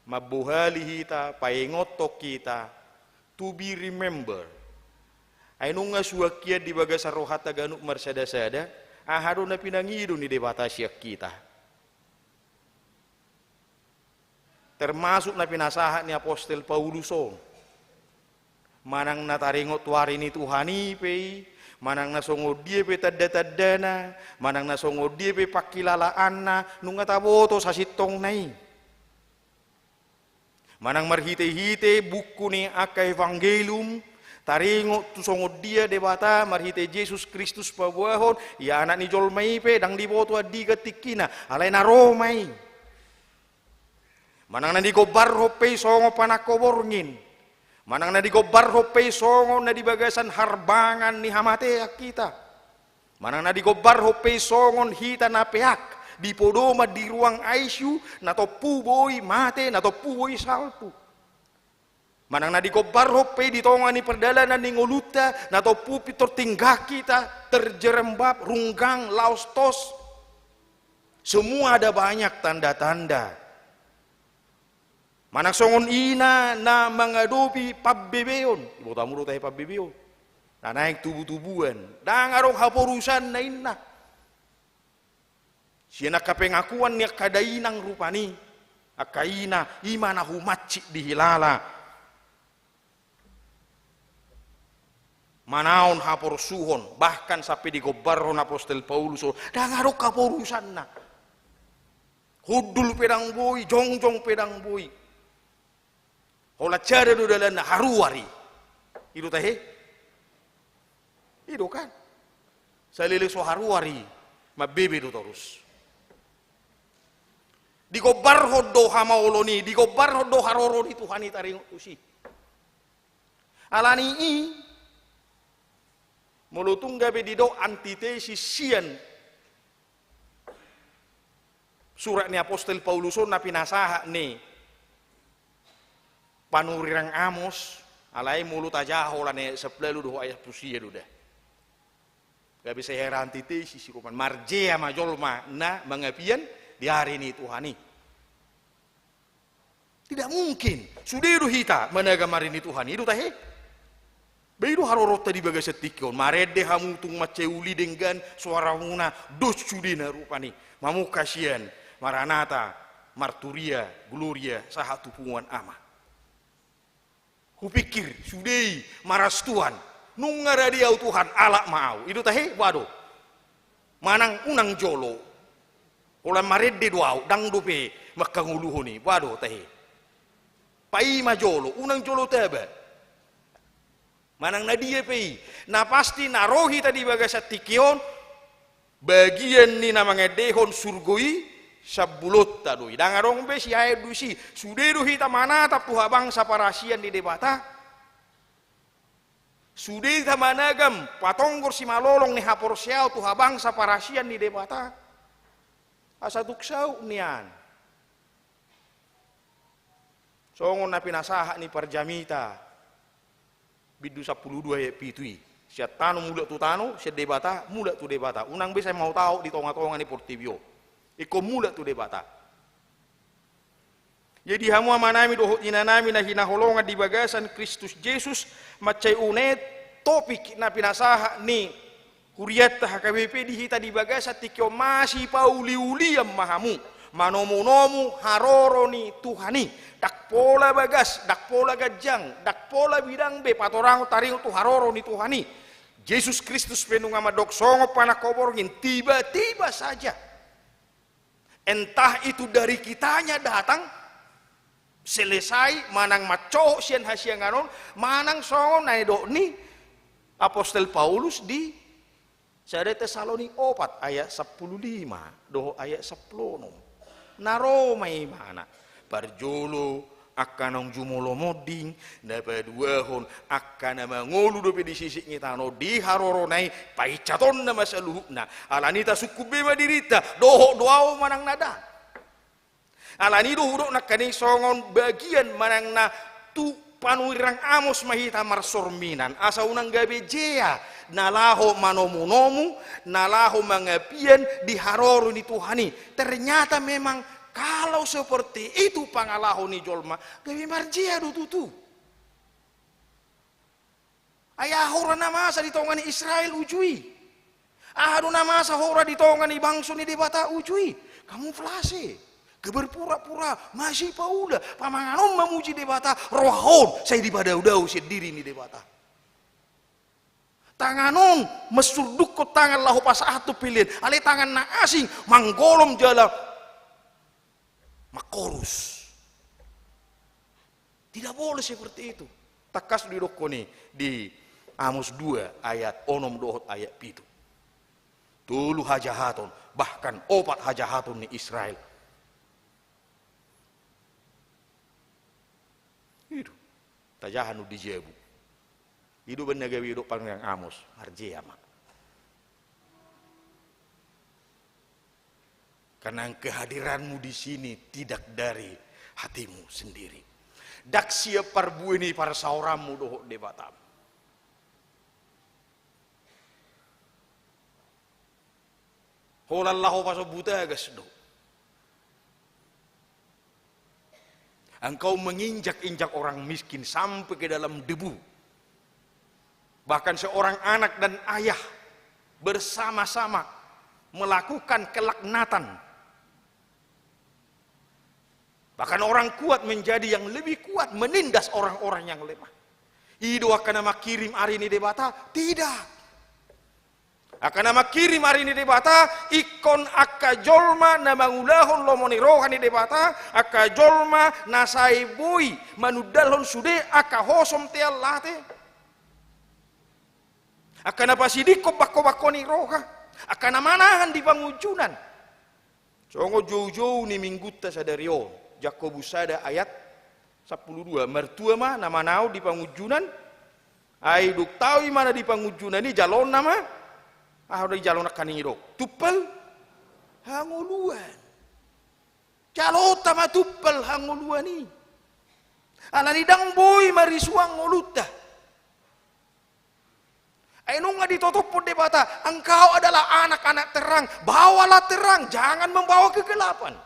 mambohali hita, paingothon hita, To be remember. Ai nunga suang hian di bagasan rohanta ganup marsada-sada, aha do na pinangido ni Debata sian hita. Termasuk na pinasahat ni apostel Paulus on. Manang na taringot tu ari ni Tuhan i pe i, manang na songon dia pe tanda-tandana, manang na songon dia pe pangkilalaanna, nunga taboto sasintongna i. Manang marhite-hite buku ni angka evangelium, taringot tu songon dia Debata marhite Jesus Kristus paboahon, ia Anak ni jolma i pe, ndang diboto andigan tingkina, alai na ro ma i. Manang na digombarhon pe i songon panangko borngin. Manang na digombarhon pe i songon na di bagasan harbangan ni hamatean hita. Manang na digombarhon pe i songon hita na peak, di podoman di ruang I C U, na tompu boi mate, na tompu boi salpu. Manang na digombarhon pe i di tonga ni pardalanan ni ngolunta, na tompu pintor tinggang hita, terjerembab, runggang, laos tos. Semua ada banyak tanda-tanda. Manang songon ina na mangadopi pambebeon, iboto hamu do tahe pambebeon. Na naeng tubu-tubuan, ndang adong haporusanna inna. Sian angka pengakuan ni angka dainang rupani, angka ina, i ma na humansik dihilala. Manaon haporsuhon, bahkan sampe digombarhon apostel Paulus on, ndang adong haporusanna. Hundul pe ndang boi, jongjong pe ndang boi. Holan sada do dalanna, haruar i. I do tahe? I do kan? Saleleng so haruar i, mambebe do torus. Digombarhon do hamaolon i, digombarhon do haroro ni Tuhan i taringot tusi. Alani i, molo tung gabe didok antitesis sian surat ni apostel Paulus on na pinasahat ni panurirang Amos, alai molo tajaha holan ayat sampulu ualu dohot ayat sampulu sia do da. Gabe sai hera antitesis i, rupani marjea ma jolma na mangapian di ari ni Tuhan i. Tidak mungkin. Sude do hita managam ari ni Tuhan i, i do tahe? Ba i do haroronta di bagasan tingki on, marende hamu tung mansai uli denggan soaramuna, dos sudena rupani. Mamungka sian Maranatha, Marturia, Gloria, sahat tu punguan Ama. Hupikir, sude i, maras Tuhan. Nunga rade au Tuhan, alap ma au. I do tahe? Ba do. Manang unang jolo. Holan marende do au, ndang dope manghangoluhon i. Ba do tahe? Paima jolo, unang jolo taba. Manang na dia pe i, na pasti na ro hita di bagasan tingki on, bagian ni na mangendehon surgo i, sambulonta do i. Ndang adong be siae do disi, sude do hita manatap tu habangsa parasian ni Debata. Sude hita managam patonggor simalolong ni haporseaon tu habangsa parasian ni Debata. Asa tung saut nian. Songon na pinasahat ni parjamita, bindu sampulu dua ayat pitu i. Sian tano mulak tu tano, sian Debata mulak tu Debata. Unang be sai maotaot di tonga-tonga ni portibi on. Ingkon mulak tu Debata. Jadi hamu amanami dohot inanami na hinaholongan di bagasan Kristus Jesus, mansai unet topik na pinasahat ni hurianta H K B P di hita di bagasan tingki on, masipauliulian ma hamu manomunomu haroro ni Tuhan i. Ndang pola bagas, ndang pola ganjang, ndang pola bidang be patorangon taringot tu haroro ni Tuhan i. Jesus Kristus pe nunga mandok songon panangko borngin, tiba-tiba saja. Entah itu dari kitanya datang, selesai, manang mancohot sian hasiangan on, manang songon na nidok ni apostel Paulus di sada Tesalonik opat ayat sampulu lima dohot ayat sampulu onom. Na ro ma ibana. Parjolo angka naung jumolo monding, na paduahon angka na mangolu dope di sisik ni tano on di harorona i, painsatonna ma saluhutna. Alani i tasungkun be ma dirinta, dohot do ahu manang na ndang. Alani i do hudok nangkaning songon bagian manang na tu panurirang Amos ma hita marsorminan, asa unang gabe jea na laho manomunomu, na laho mangapian di haroro ni Tuhan i. Ternyata memang kalau seperti itu pangalaho ni jolma, gabe marjea do tutu. Ai aha hora na masa di tonga ni Israel uju i? Aha do na masa hora di tonga ni bangso ni Debata uju i? Kamuflase, keberpura-pura, masipaula, pamangan on mamuji Debata, roha on sai dipadao-dao sian diri ni Debata. Tangan on mansurdukkon tangan laho pasahathon pelean, alai tangan na asing manggolom jala mangkorus. Tidak boleh seperti itu. Tangkas do didokkon i di Amos dua ayat onom dohot ayat pitu. Tolu hajahaton, bahkan opat hajahaton ni Israel. I do, tajaha nuaeng di jabu. I do umbahen na gabe didok panurirang Amos, arjea ma. Karena kehadiranmu di sini tidak dari hatimu sendiri. Ndang sian parbue ni parsaoranmu dohot Debatam. Holan laho pasombu tagas do. Engkau menginjak-injak orang miskin sampai ke dalam debu. Bahkan seorang anak dan ayah bersama-sama melakukan kelaknatan. Bahkan orang kuat menjadi yang lebih kuat, menindas orang-orang yang lemah. I do angka na mangkirim ari ni Debata? Tidak. Angka na mangkirim ari ni Debata, ingkon angka jolma na mangulahon lomo ni roha ni Debata, angka jolma na sai boi manundalhon sude angka hosom tean late. Angka na pasidingkon bangko-bangko ni roha, angka na manahan di pangunjunan. Songon jou-jou ni minggunta sadari on, Jakobus sada ayat sampulu dua, martua ma na manaon di pangunjunan, ai dung tahu ibana di pangunjunan i, jaloonna ma, aha do dijalona nangkin i, didok tumpal hangoluan. Jaloonta ma tumpal hangoluan i. Alani ndang boi marisuang ngolunta. Ai nunga ditotophon Debata, engkau adalah anak-anak terang, bawalah terang, jangan membawa kegelapan.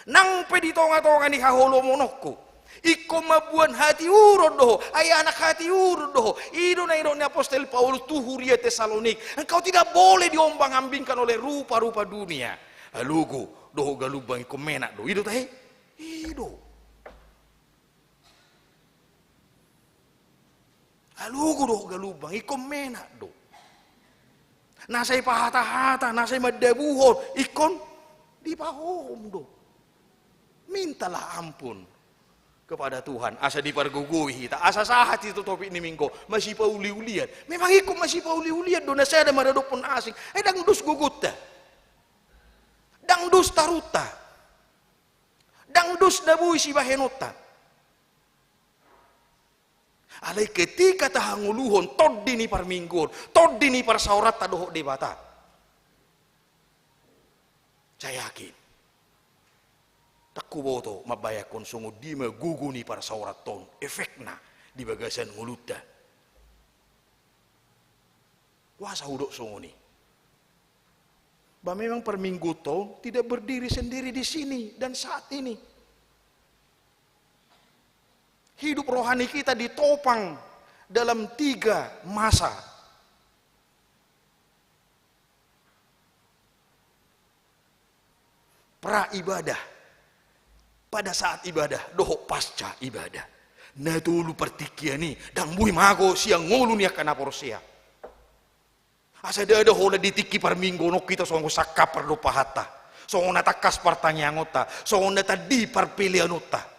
Nang pe di tonga-tonga ni haholomononku, ingkon mamboan hatiuron do ho, ai anak hatiuron do ho. I do na nidok ni apostel Paulus tu huria Tesalonik, engkau tidak boleh diombang-ambingkan oleh rupa-rupa dunia. Halogo dohot galumbang ingkon menak do. I do tahe? I do. Halogo dohot galumbang ingkon menak do. Na sai pahata-hata, na sai mandabuhon, ingkon dipahohom do. Mintalah ampun kepada Tuhan, asa dipargogoi hita, asa sahat hita tu topik ni minggu on, masipauli-ulian. Memang ingkon masipauli-ulian do na sada maradophon asing. Ai ndang dos gogonta. Ndang dos tarunta. Ndang dos na boi sibahenonta. Alai ketika tahangoluhon tondi ni parmingguon, tondi ni parsaoranta dohot Debata, saya yakin, ndang huboto mambayangkon songon dia ma gogo ni parsaoranta on efekna di bagasan ngolunta. Boasa hudok songon i? Bah, memang parmingguonta on tidak berdiri sendiri di sini dan saat ini. Hidup rohani kita ditopang dalam tiga masa. Pra ibadah, pada saat ibadah, dohot pasca ibadah. Na tolu partingkian i ndang boi mago sian ngolu ni angka na porsea. Asa ndada holan di tingki parmingguon on hita songon sangkap pardompaanta, songon na tangkas partangiangonta, songon na tandi parpeleanonta.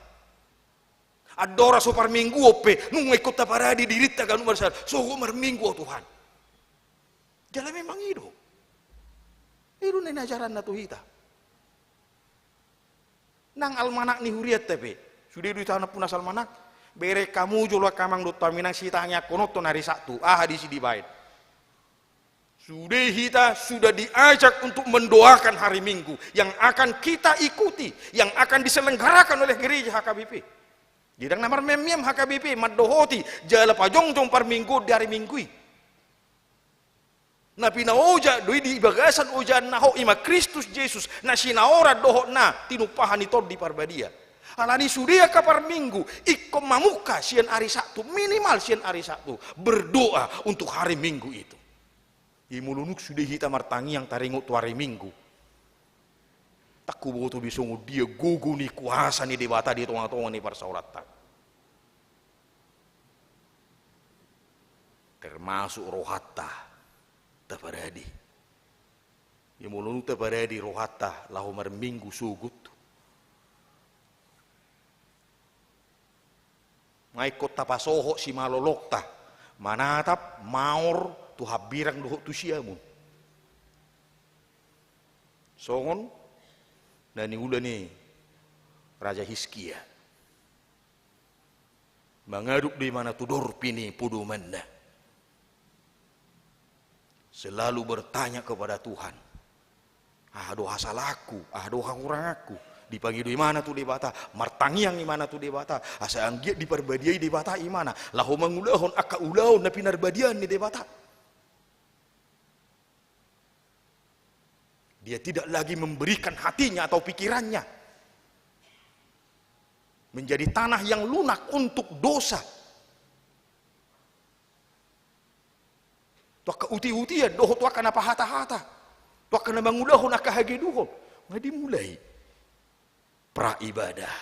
Andorang so parmingguon pe, nunga ingkon taparade dirinta ganup marsaor, sogot marminggu ahu Tuhan. Jala memang i do. I do na niajaranna tu hita. Nang almanak ni hurianta pe, sude do hita na punas almanak. Bereng hamu jolo angka amang dohot haminang sitangiangkononta on ari Sabtu, aha disi dibaen? Sude hita sudah diajak untuk mendoakan hari Minggu yang akan kita ikuti, yang akan diselenggarakan oleh gereja H K B P. Jadi ndang na marmiam-miam H K B P mandohoti jala pajongjong parmingguon di ari Minggu i. Na pinaojak do i di bagasan ojahan na hot, i ma Kristus Jesus, na sinaoran dohot na tinumpahan ni Tondi Parbadia. Alani sude angka parminggu, ingkon mamungka sian ari Sabtu, minimal sian ari Sabtu, berdoa untuk hari Minggu itu. I molo nunga sude hita martangiang taringot tu ari Minggu, ndang huboto be songon dia gogo ni kuasa ni Debata di tonga-tonga ni parsaoranta. Termasuk rohanta taparadi. Ia molo nunga taparadi rohanta laho marminggu sogot, ma ingkon tapasohot simalolongta manatap maor tu hambirang dohot tu siamun. Songon na niula ni Raja Hiskia. Mangadop do imana tu dorpi ni podomanna. Selalu bertanya kepada Tuhan. Aha do hasalaanku, aha do hahuranganku. Dipangido imana tu Debata, martangiang imana tu Debata. Asa anggiat diparbadiai Debata imana. Laho mangulahon angka ulaon na pinarbadiaan ni Debata. Dia tidak lagi memberikan hatinya atau pikirannya menjadi tanah yang lunak untuk dosa. Tu angka uti-utian, dohot tu angka na pahata-hata, tu angka na mangulahon angka hagedukon. Nga dimulai pra ibadah.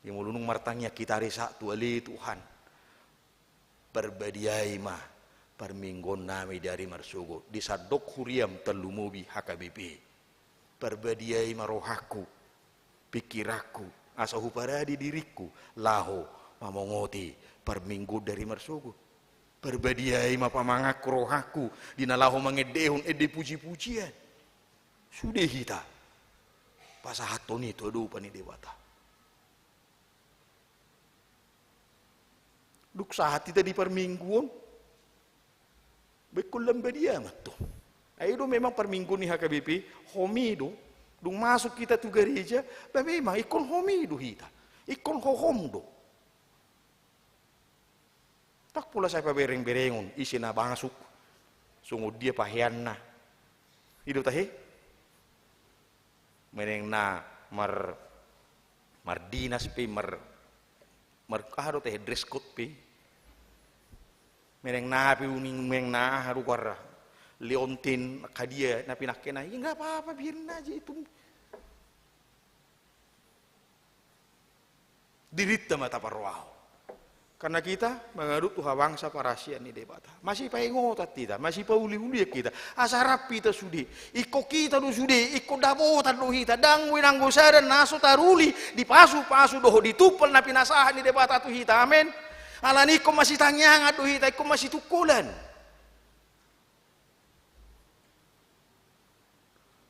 Ia molo nunga martangiang hita ari Sabtu, ale Tuhan, parbadiai ma parmingguon nami di ari marsogot, di sandok huriam tarlumobi H K B P. Parbadiai ma rohangku, pikiranku, asa huparadi diringku laho mamongoti parmingguon di ari marsogot. Parbadiai ma pamanganku, rohangku, di na laho mangendehon ende puji-pujian. Sude hita pasahathon i tu adopan ni Debata. Dung sahat hita di parmingguon, ba ingkon lam badia ma antong. Ai do memang parmingguon ni H K B P, homi do. Dung masuk hita tu gareja, ba memang ingkon homi do hita. Ingkon hohom do. Ndang pola sai pabereng-berengon ise na masuk, songon dia paheanna. I do tahe? Manang na mar-, mardinas pe, mar-, mar-, aha do tahe, dress code pe. Manang na pe uning, manang na aha do goarna, liontin, angka dia na pinangke na, ya nggak apa-apa, biarin aja itu. Dirinta ma taparrohahon. Karena kita mangadop tu habangsa parasian ni Debata. Masipaingotan hita, masipauliulian hita. Asa rap hita sude. Ingkon hita do sude, ingkon dapotan do hita. Ndang boi nanggo sada na so taruli, dipasupasu dohot ditumpal na pinasahat ni Debata tu hita. Amen. Alani ingkon masitangiangan do hita, ingkon masitungkolan.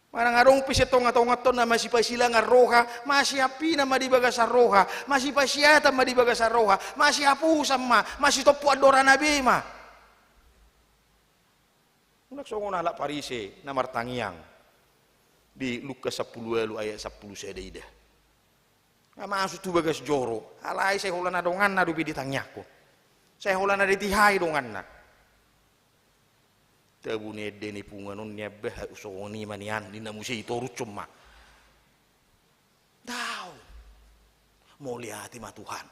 Manang adong pe sian tonga-tonga antong na masipasilangan roha, masiampinan ma di bagasan roha, masipasiatan ma di bagasan roha, masihaposan ma, masitompu andorana be ma. Unang songon halak Parise na martangiang di Lukas sampulu ualu ayat sampulu sada i da. Nga masuk tu bagas joro, alai sai holan na donganna dope ditangiangkon. Sai holan na ditihai donganna. Tabu ni ende ni punguan on nian, bah, songon i ma nian, ninna muse i, torushon ma. Daong. Mauliate ma Tuhan.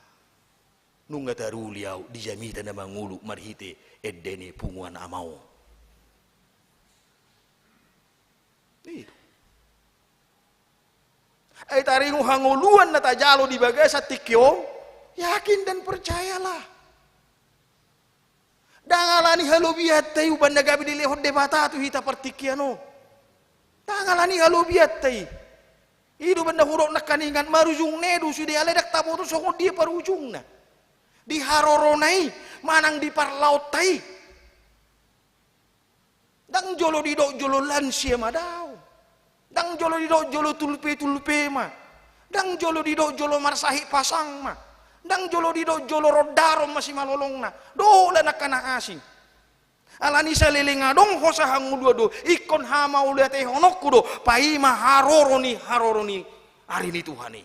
Nunga taruli ahu di jamita na mangolu marhite ende ni punguan ama on. I do. Ai taringot hangoluan na tajalo di bagasan tingki on, yakin dan percayalah. Ndang alani halobianta i umbahen na gabe dilehon Debata tu hita partingkian on. Ndang alani halobianta i. I do umbahen na hudok nangkaningan, marujung na i do sude, alai ndang taboto songon dia parujungna. Di harorona i, manang di parlaonta i. Ndang jolo didok jolo lansia ma, daong. Ndang jolo didok jolo tulpe-tulpe ma. Ndang jolo didok jolo marsahit pasang ma. Ndang jolo didok jolo rondaron ma simalolongna. Dohot angka na asing. Alani saleleng adong hosa hangoluan do, ingkon hamauliatehononku do, paima haroro ni, haroro ni ari ni Tuhan i.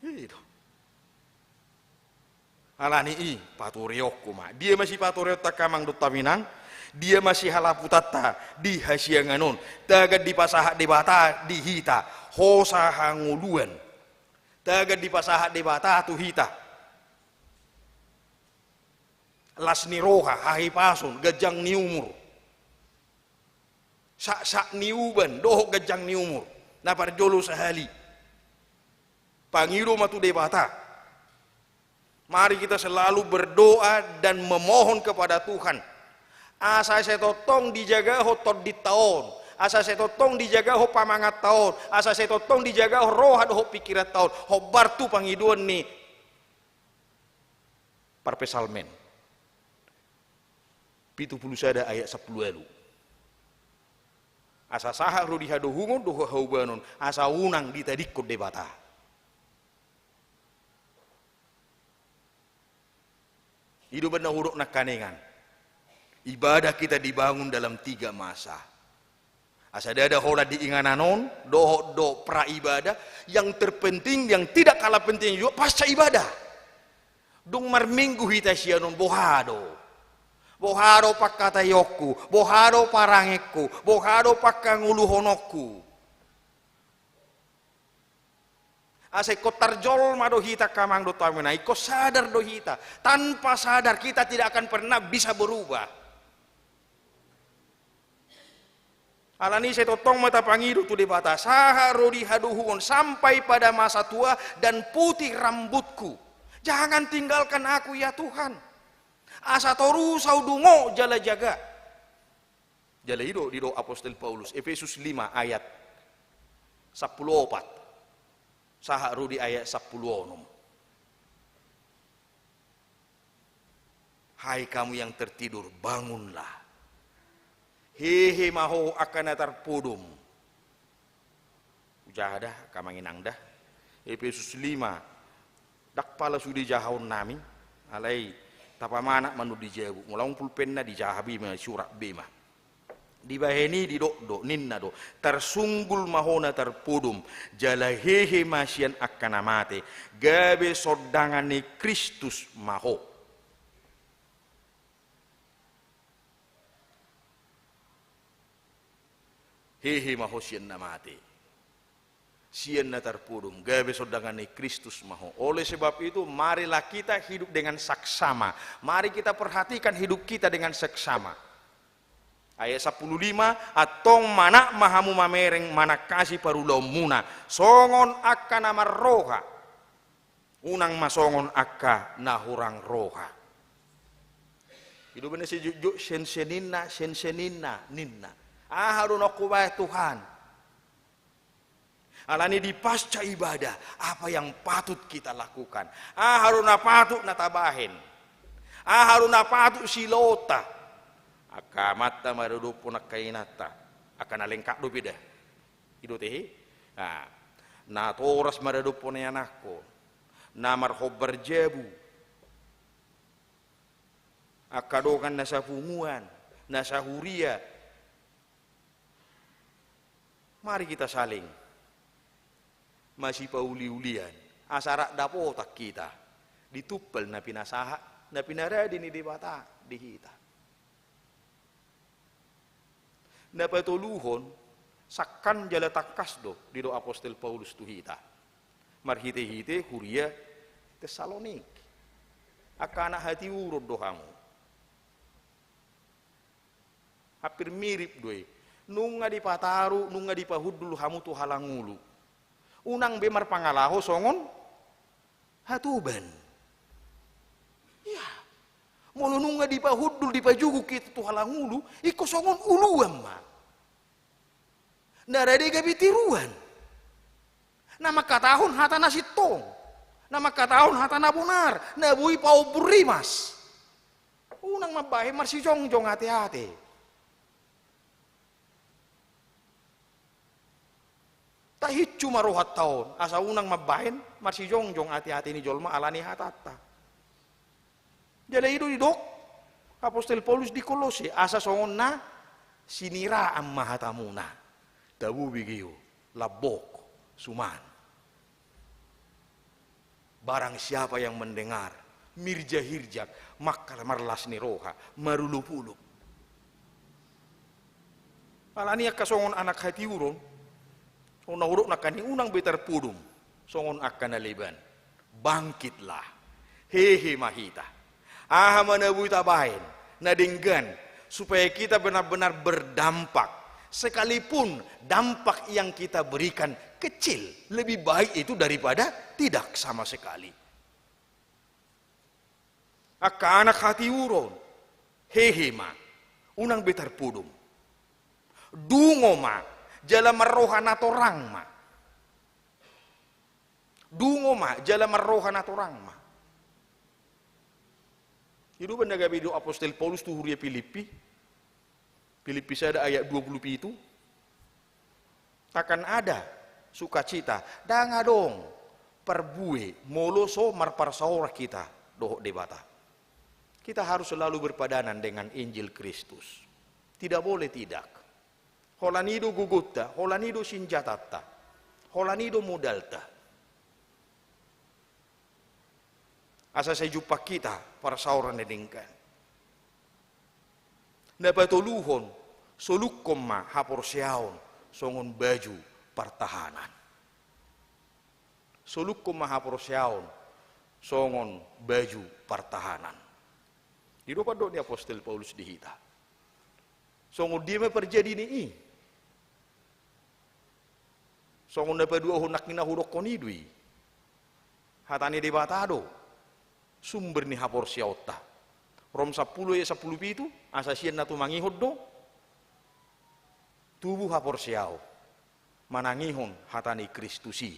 I do. Alani i, patoreonku ma. Dia ma sipatoreonta angka amang dohot inang? Dia ma sihalaputanta di hasiangan on, tagan dipasahat Debata di hita hosa hangoluan. Tagan dipasahat Debata tu hita las ni roha, hahipason, ganjang ni umur, saksak ni uban dohot ganjang ni umur. Na parjolo sahali, pangido ma tu Debata. Mari kita selalu berdoa dan memohon kepada Tuhan. Asa sai tongtong dijagahon tondinta on, asa sai tongtong dijagahon pamangatta on, asa sai tongtong dijagahon roha dohot pingkiranta on, hombar tu pangidoan ni parpsalmen pitu pulu sada ayat sampulu ualu. Asa sahat ro di hadohungon dohot haubanon, asa unang ditadingkon Debata. I do umbahen na hudok nangkaningan. Ibadah kita dibangun dalam tiga masa. Asa ndada holan di inganan on dohot do pra ibadah, yang terpenting, yang tidak kalah penting juga pasca ibadah. Dung marminggu hita sian on, boha do? Boha do pangkataionku? Boha do parangeonku? Boha do panghangoluhononku? Asa ingkon tarjolma do hita, angka amang dohot inang, ingkon sadar do hita. Tanpa sadar kita tidak akan pernah bisa berubah. Alani i sai tongtong ma tapangido tu Debata, sahat ro di hadohungon, sampai pada masa tua dan putih rambutku. Jangan tinggalkan aku, ya Tuhan. Asa torus ahu dungo jala jaga. Jala i do didok apostel Paulus, Efesus lima ayat sampulu opat sahat ro di ayat sampulu onom. Hai kamu yang tertidur, bangunlah. Hehe ma ho angka na tarpodom. Hujaha da, angka amang inang da. Efesus lima. Ndang pala sude jahaonnami. Alai tapamanat ma nuaeng di jabu. Molo tung pulpenna dijaha be ma, surat be ma. Dibahen i didok do, ninna do, tarsunggul ma ho na tarpodom, jala hehe ma sian angka na mate, gabe sondangan ni Kristus ma ho. Hehe ma ho sian na mate, sian na tarpodom, gabe sondangan ni Kristus ma ho. Oleh sebab itu, marilah kita hidup dengan saksama. Mari kita perhatikan hidup kita dengan saksama. Ayat sampulu lima, antong manat ma hamu mamereng manangkasi parulaonmuna, songon angka na marroha. Unang ma songon angka na hurang roha. I do umbahen na sijotjot senseninna, senseninna, ninna. Aha do na hubahen Tuhan? Alani di pasca ibadah, apa yang patut kita lakukan? Aha do na patut na tabahen? Aha do na patut silaonta? Angka amanta maradophon angka inanta, angka na lengkap dope da. I do tehe. Nah, natoras maradophon ianakhon, na marhombar jabu, angka dongan na sapunguan, na sahuria. Mari kita saling masipauliulian, asa rap dapotan hita di tumpal na pinasahat, na pinarade ni Debata di hita. Na patoluhon, sangkan jala tangkas do didok apostel Paulus tu hita marhitehite huria Tesalonik. Angka anak hatiuron do hamu. Hampir mirip do i. Nunga dipataru, nunga dipahundul hamu tu halangulu, unang be marpangalaho songon hatoban. Ia, molo nunga dipahundul, dipajuguk hita tu halangulu, ingkon songon uluan ma. Na rade gabe tiruan. Na mangkatahon hata na sintong, na mangkatahon hata na bonar, na boi paombun rimas. Unang mambahen marsijongjong ateate. Tahincu ma rohanta on, asa unang mambahen marsijongjong ateate ni jolma ala ni hatanta. Jala i do didok apostel Paulus di Kolose, asa songon na siniraan ma hatamuna. Tabo bege on, lambok, suman. Barang siapa yang mendengar, mirjahirjak, mangkal marlas ni roha, marolopolop. Alani angka songon anak hatiuron, songon na hudok nangkaning, unang be tarpodom songon angka na leban. Bangkitlah. Hehe ma hita. Aha ma na boi tabaen, na denggan, supaya kita benar-benar berdampak. Sekalipun dampak yang kita berikan kecil, lebih baik itu daripada tidak sama sekali. Angka anak hatiuron, hehe ma, unang be tarpodom. Dungo ma, jala marroha na torang ma. Dungo ma, jala marroha na torang ma. I do umbahen na gabe didok apostel Paulus tu huria Pilippi. Pilippi sada ayat dua puluh pitu. Takkan ada sukacita, ndang adong parbue molo so marparsaoran hita dohot Debata. Kita harus selalu berpadanan dengan Injil Kristus. Tidak boleh tidak. Holan i do gogonta, holan i do sinjatanta, holan i do modalta. Asa sai jumpang hita parsaoran na denggan. Na patoluhon, solukkon ma haporseaon songon baju partahanan. Solukkon ma haporseaon songon baju partahanan. I do pandok ni apostel Paulus di hita. Songon dia ma parjadi ni i? Songon na paduahon nangkin na hudokkon i do i. Hata ni Debata do sumber ni haporseaonta. Rom sampulu ayat sampulu pitu, asa sian na tumangihon do tubu haporseaon manangihon hata ni Kristus i.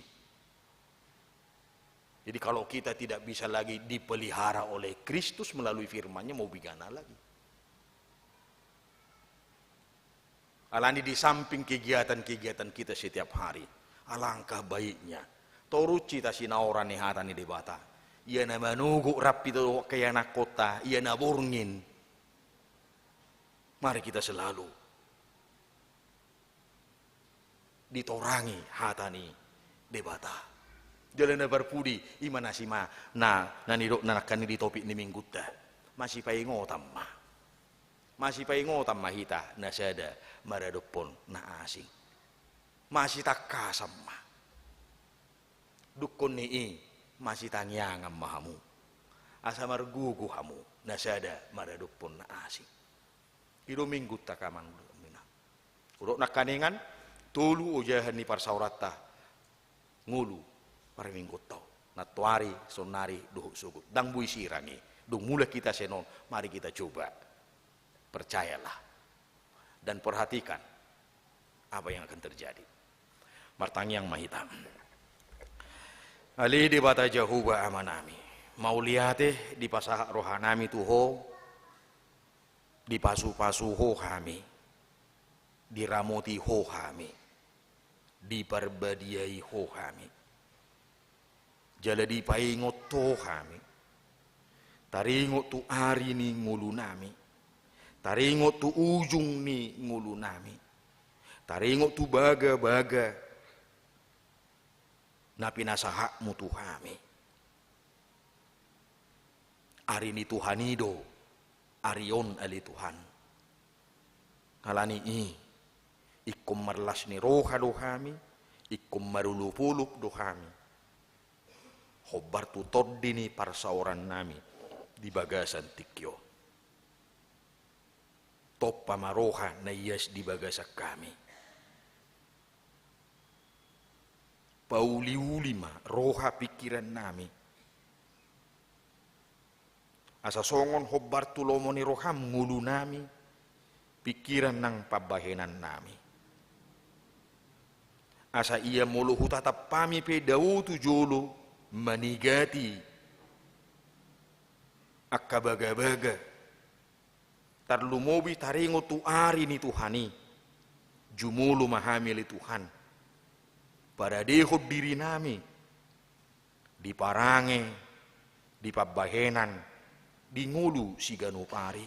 Jadi kalau kita tidak bisa lagi dipelihara oleh Kristus melalui firman-Nya, mau bagaimana lagi? Alani di samping kegiatan-kegiatan kita setiap hari, alangkah baiknya torus hita sinaoran ni hata ni Debata. Ia na manogot rap hita dohot ianakkonta, ia na borngin. Mari kita selalu ditorangi hata ni Debata. Jala na parpudi, i ma na sima na, na nidok na nangkaning di topik ni minggunta. Masipaingotan ma. Masipaingotan ma hita na sada maradophon na asing. Masitangkasan ma. Dungkon ni i, masitangiangan ma hamu. Asa margogo hamu na sada maradophon na asing. I do minggunta, amang dohot inang. Hudok nangkaningan, tolu ojahan ni parsaoranta ngolu parminggunta on. Nantoari, saonnari dohot sogot. Ndang boi sirang i. Dung mulak hita sian on, mari kita coba. Percayalah. Dan perhatikan apa yang akan terjadi. Martangiang ma hita. Ale Debata Jahowa Amanami, mauliate dipasahat rohanami tu Ho, dipasupasu Ho hami, diramoti Ho hami, diparbadiai Ho hami. Jala dipaingot Ho hami. Taringot tu ari ni ngolunami. Taringot tu ujung ni ngolunami. Taringot tu bagabaga na pinasahatmu tu hami. Ari ni Tuhan i do ari on, ale Tuhan. Alani i, ingkon marlas ni roha do hami, ingkon marolopolop do hami. Hombar tu tondi ni parsaorannami di bagasan tingki on. Tompa ma roha na ias di bagasan hami. Pauliuli ma roha pingkirannami. Asa songon hombar tu lomo ni roham ngolunami, pingkiran nang pambahenannami. Asa ia molo hutatap hami pe dao tu jolo manigati angka bagabaga. Tarlumobi taringot tu ari ni Tuhan i. Jumolo ma hami ale Tuhan. Paradehon dirinami. Di parange, di pambahenan, di ngolu siganup ari.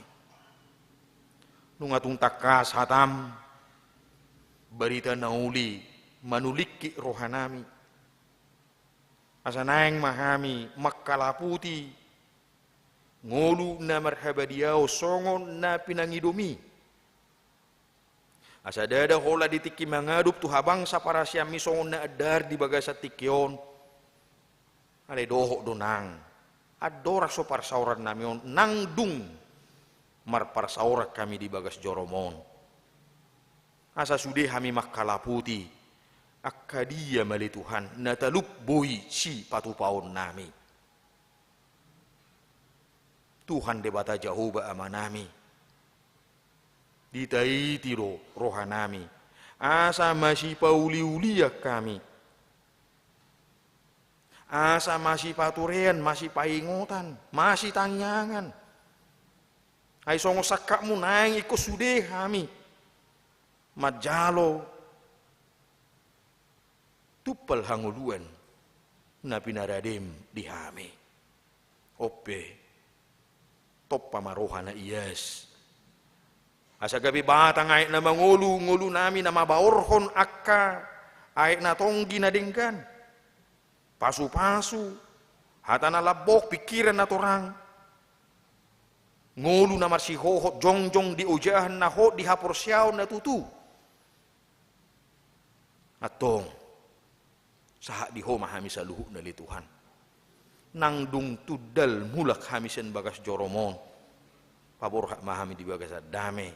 Nunga tung tangkas hatam, barita na uli manulingkit rohanami. Asa naeng ma hami mangkalaputi ngolu na marhabadiaon songon na pinangidomi. Asa ndada holan di tingki mangadopi tu habangsa parasianmi songon na andar di bagasan tingki on. Alai dohot do nang, andorang so parsaoran nami on, nang dung marparsaoran hami di bagas jorom on. Asa sude hami mangkalaputi, angka dia ma ale Tuhan na talup boi sipatupaon nami. Tuhan Debata Jahowa Ama nami, ditaiti do roha nami, asa masipauliulian hami, asa masipaturean, masipaingotan, masitangiangan. Ai songon sangkapmu naeng ingkon sude hami manjalo tumpal hangoluan na pinaradem di hami. On pe, tompa ma roha na ias, asa gabe batang aek na mangolu ngolu nami, na mambaorhon angka aek na tonggi na denggan, pasupasu, hata na lambok, pingkiran na torang, ngolu na marsihohot, jongjong di ojahan na hot, di haporseaon na tutu. Antong, sahat di Ho ma hami saluhutna ale Tuhan. Nang dung tundal mulak hami sian bagas jorom on, paborhat ma hami di bagasan dame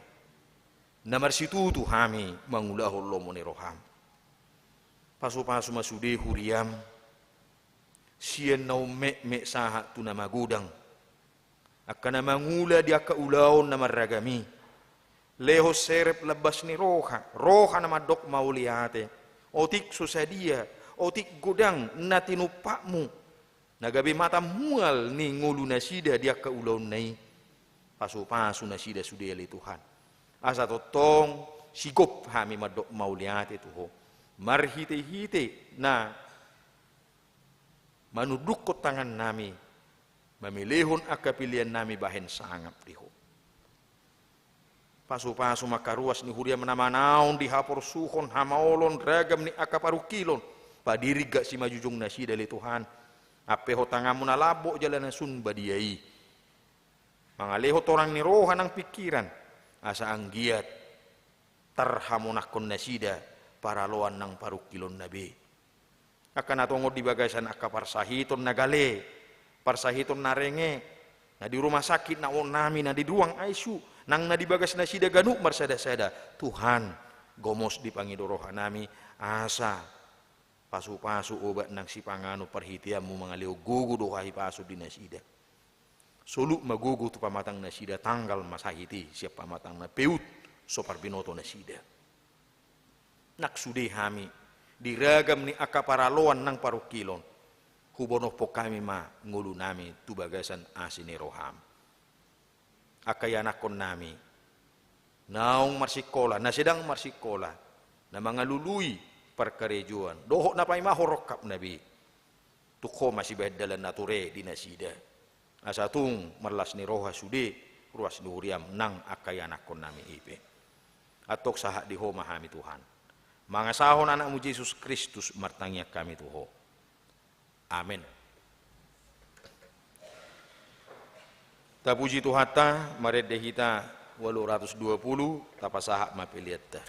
na marsitutu hami mangulahon lomo ni roham. Pasupasu ma sude huriam, sian na ummetmet sahat tu na magodang, angka na mangula di angka ulaon na marragam i. Lehon serep lambas ni roha, roha na mandok mauliate. Otik so sadia, otik godang na tinumpakmu, na gabe mata mual ni ngolu nasida di angka ulaonna i. Pasupasu nasida sude ale Tuhan, asa tongtong sigop hami mandok mauliate tu Ho, marhitehite na manundukhon tangannami, mamelehon angka piliannami bahen sangap di Ho. Pasupasu ma angka ruas ni huriam na manaon di haporsuhon, hamaolon, ragam ni angka parungkilon, padiringgak simanjujung nasida ale Tuhan. Ampehon tanganmu na lambok jala na sun badia i, mangalehon torang ni roha nang pingkiran, asa anggiat tarhamonangkon nasida paraloan nang parungkilonna be. Angka na tongon di bagasan angka parsahiton na gale, parsahiton na renge, na di rumah sakit, na on nami na di ruang I C U, nang na di bagas nasida ganup marsadasada, Tuhan, gomos di pangido rohanami, asa pasupasu obat nang sipanganon parhiteanmu mangalehon gogo dohot hahipason di nasida. Soluk ma gogo tu pamatang nasida, tanggal ma sahit i sian pamatangna, peut so parbinoto nasida. Nang sude hami di ragam ni angka paraloan nang parungkilon, hubonophon hami ma ngolunami tu bagasan asi ni roham. Angka ianakkonnami naung marsikola, na sedang marsikola, na mangalului parkarejoan dohot na paima ho rongkapna be, tung ho ma sibahen dalan na ture di nasida. Asa tung marlas ni roha sude ruas ni huriam nang angka ianakkonnami i pe. Antong sahat di ho ma hami Tuhan, mangasahon anakmu Jesus Kristus martangiang hami tu ho. Amen. Tapuji Tuhanta, marende hita ualu ratus dua puluh, tapasahat ma peleanta.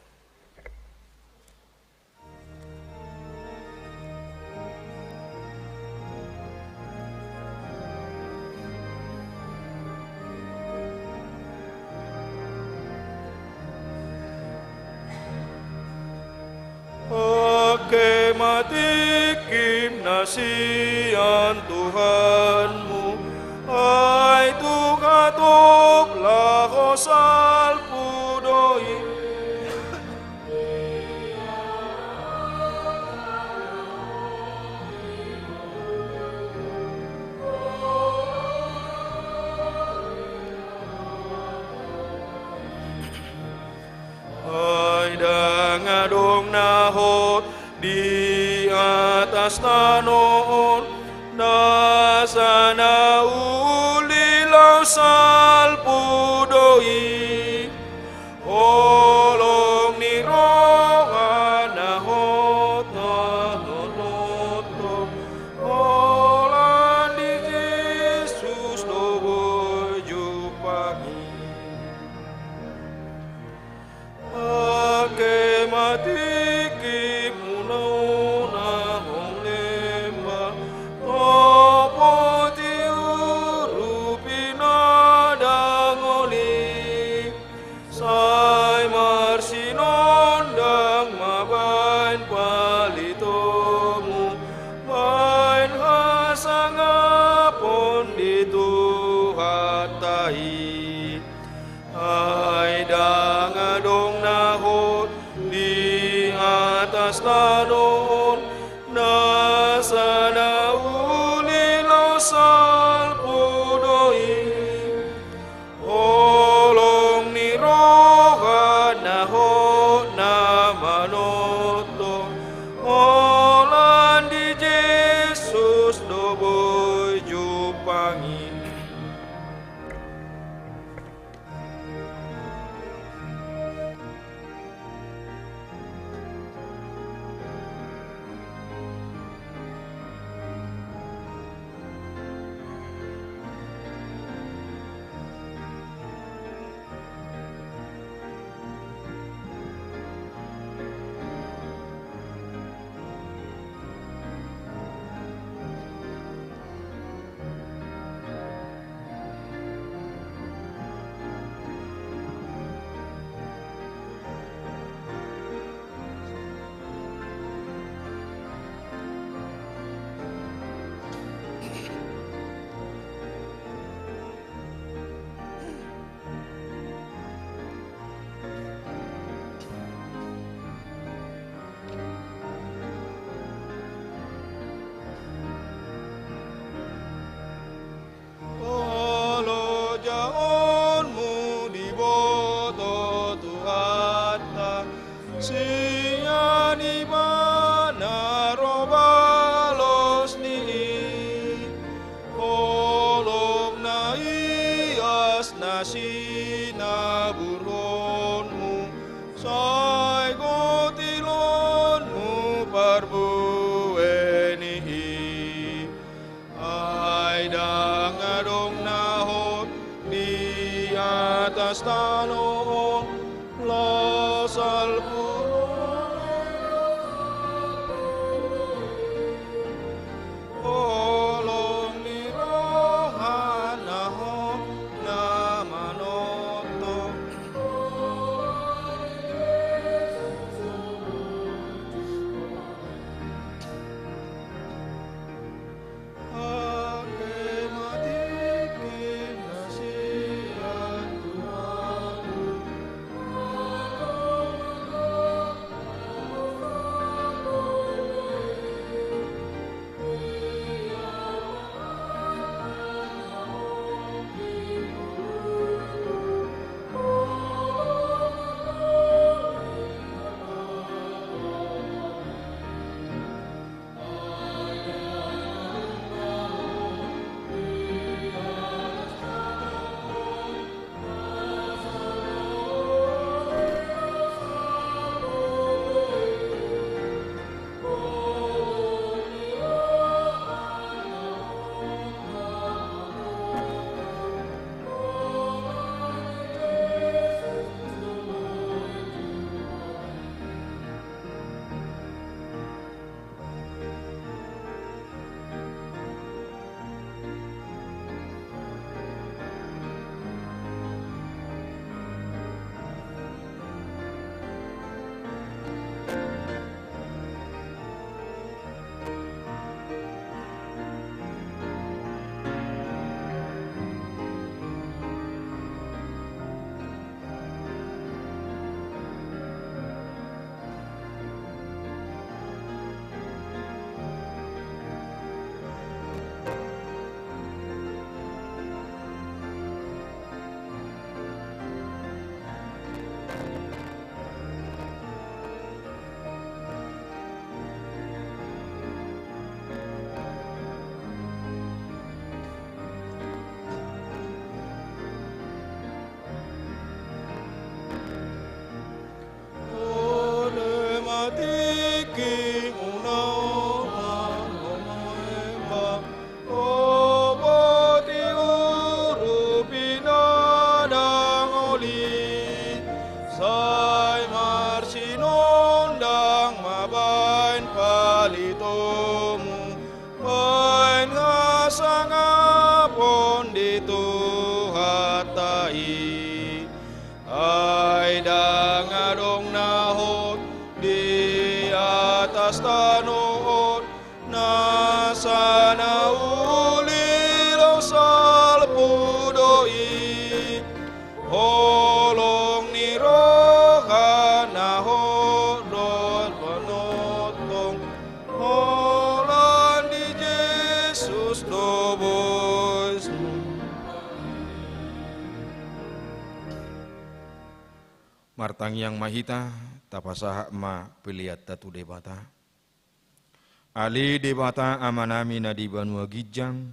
Angke ma tingkimna sian Tuhanmu, ai tung hatop laho salpu do i. Ai ndang adong na hot di atas tano on, nasa na uli laho salpu do i. Holong ni roha na hot na nonostong, holan di Jesus do boi jumpang i. Nasa na uli laho salpu do i. Holong ni roha na hot na manongtong, holan di Jesus do boi jumpang i. Olo jaonmu diboto Tuhanta, sian Ibana ro balos ni i. Holong na ias na sinaburhonmu, sai gotilonmu parbue ni i. Ai ndang adong na hot di atas tano on, laho salpu holong ni roha na hot na manongtong. Olo ma tingki unang mangolemba, o boti urupi na dangol i, sai marsinondang ma baen palitomu, baen hasangapon di Tuhanta i. Ai ndang adong na hot di atas tano on, nasa na uli laho salpu do i. Holong ni roha na hot dohot manongtong, Martangiang ma hita, tapasahat ma peleanta tu Debata. Ale Debata Amanami na di banua ginjang,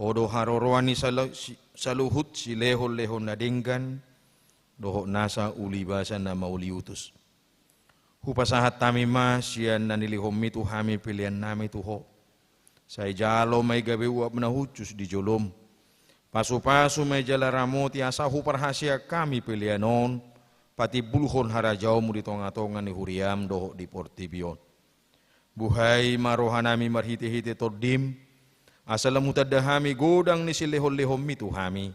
Ho do haroroan ni sala-, si-, saluhut silehonlehon na denggan, dohot nasa ulibasa na mauliutus. Hupasahat hami ma sian na nilehonmi tu hami peleannami tu Ho. Sai jalo ma i gabe uap na hushus di jolom. Pasupasu ma i jala ramoti asa huparhaseang hami pelean on, patimbulhon harajaonmu di tongatonga ni huriam dohot di portibi on. Buhai ma rohanami marhitehite Tondim, asa lam hutanda hami godang ni silehonlehonmi tu hami.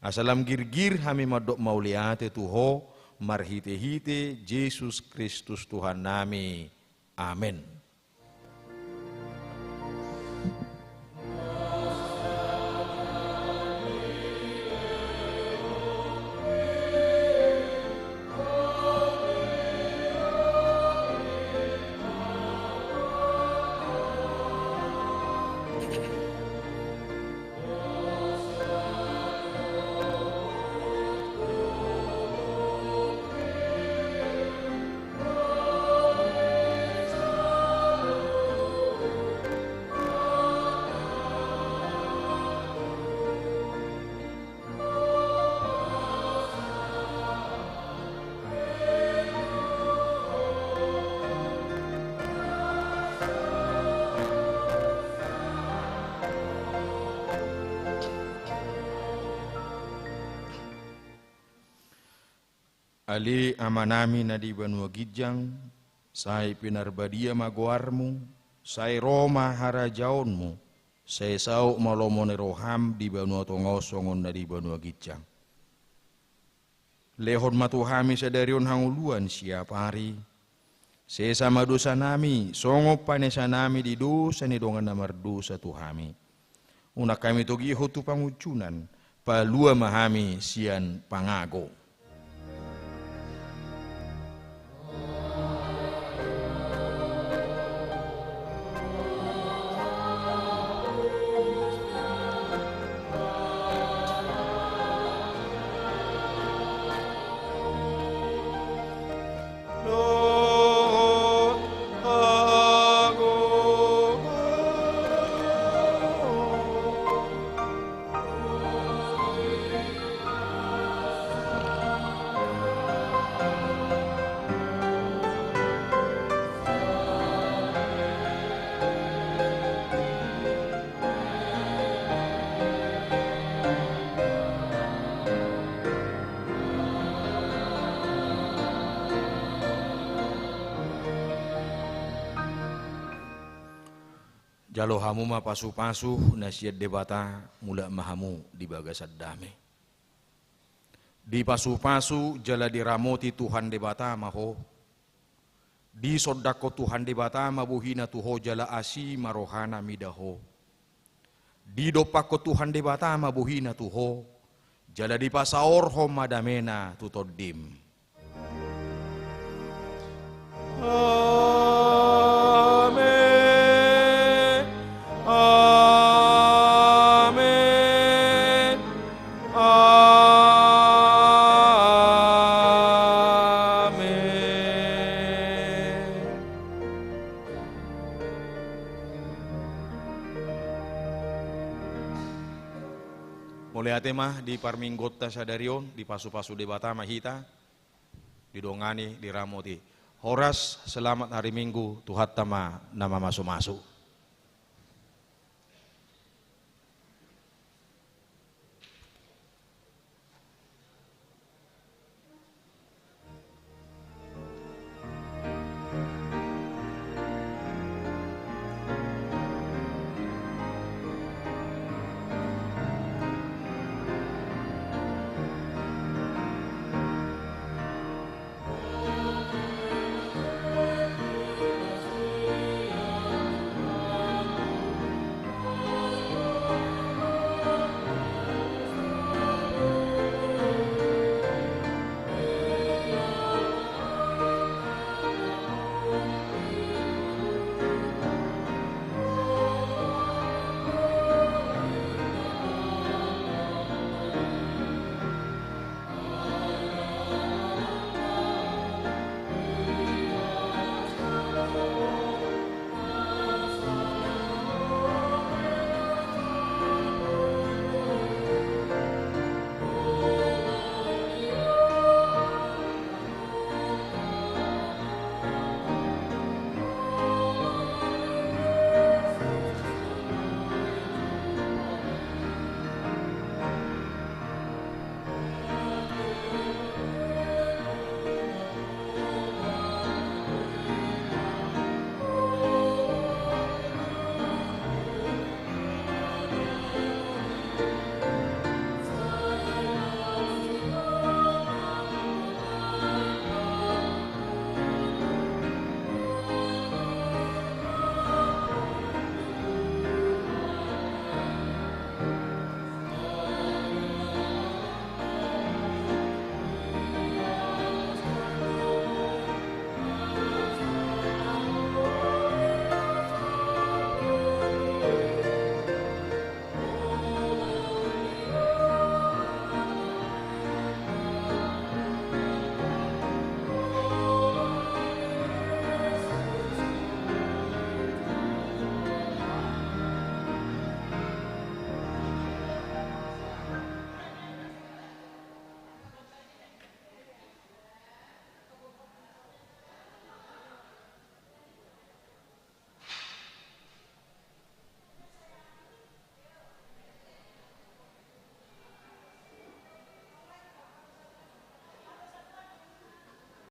Asa lam girgir hami mandok mauliate tu Ho, marhitehite Jesus Kristus Tuhannami. Amen. Ale Amanami na di banua ginjang, sai pinarbadia ma goarmu, sai ro ma harajaonmu, sai saut ma lomo ni roham di banua tonga on songon na di banua ginjang. Lehon ma tu hami sadari on hangoluan siapari, sesa ma dosanami, songon panesanami di dosa ni dongan na mardosa tu hami. Unang hami togihon tu pangunjunan, palua ma hami sian pangago. Jalo hamu ma pasupasu na sian Debata, mulak ma hamu di bagasan dame. Dipasupasu jala diramoti Tuhan Debata ma ho. Disondangkon Tuhan Debata ma bohina tu ho jala asi ma rohana mida ho. Didompakkon Tuhan Debata ma bohina tu ho, jala dipasaorhon ma damena tu tondim. Amen. Amen. Amen. Mauliate ma di parmingguonta sadari on, dipasupasu Debata ma hita, didongani, diramoti. Horas, selamat hari Minggu, Tuhanta ma na mamasumasu.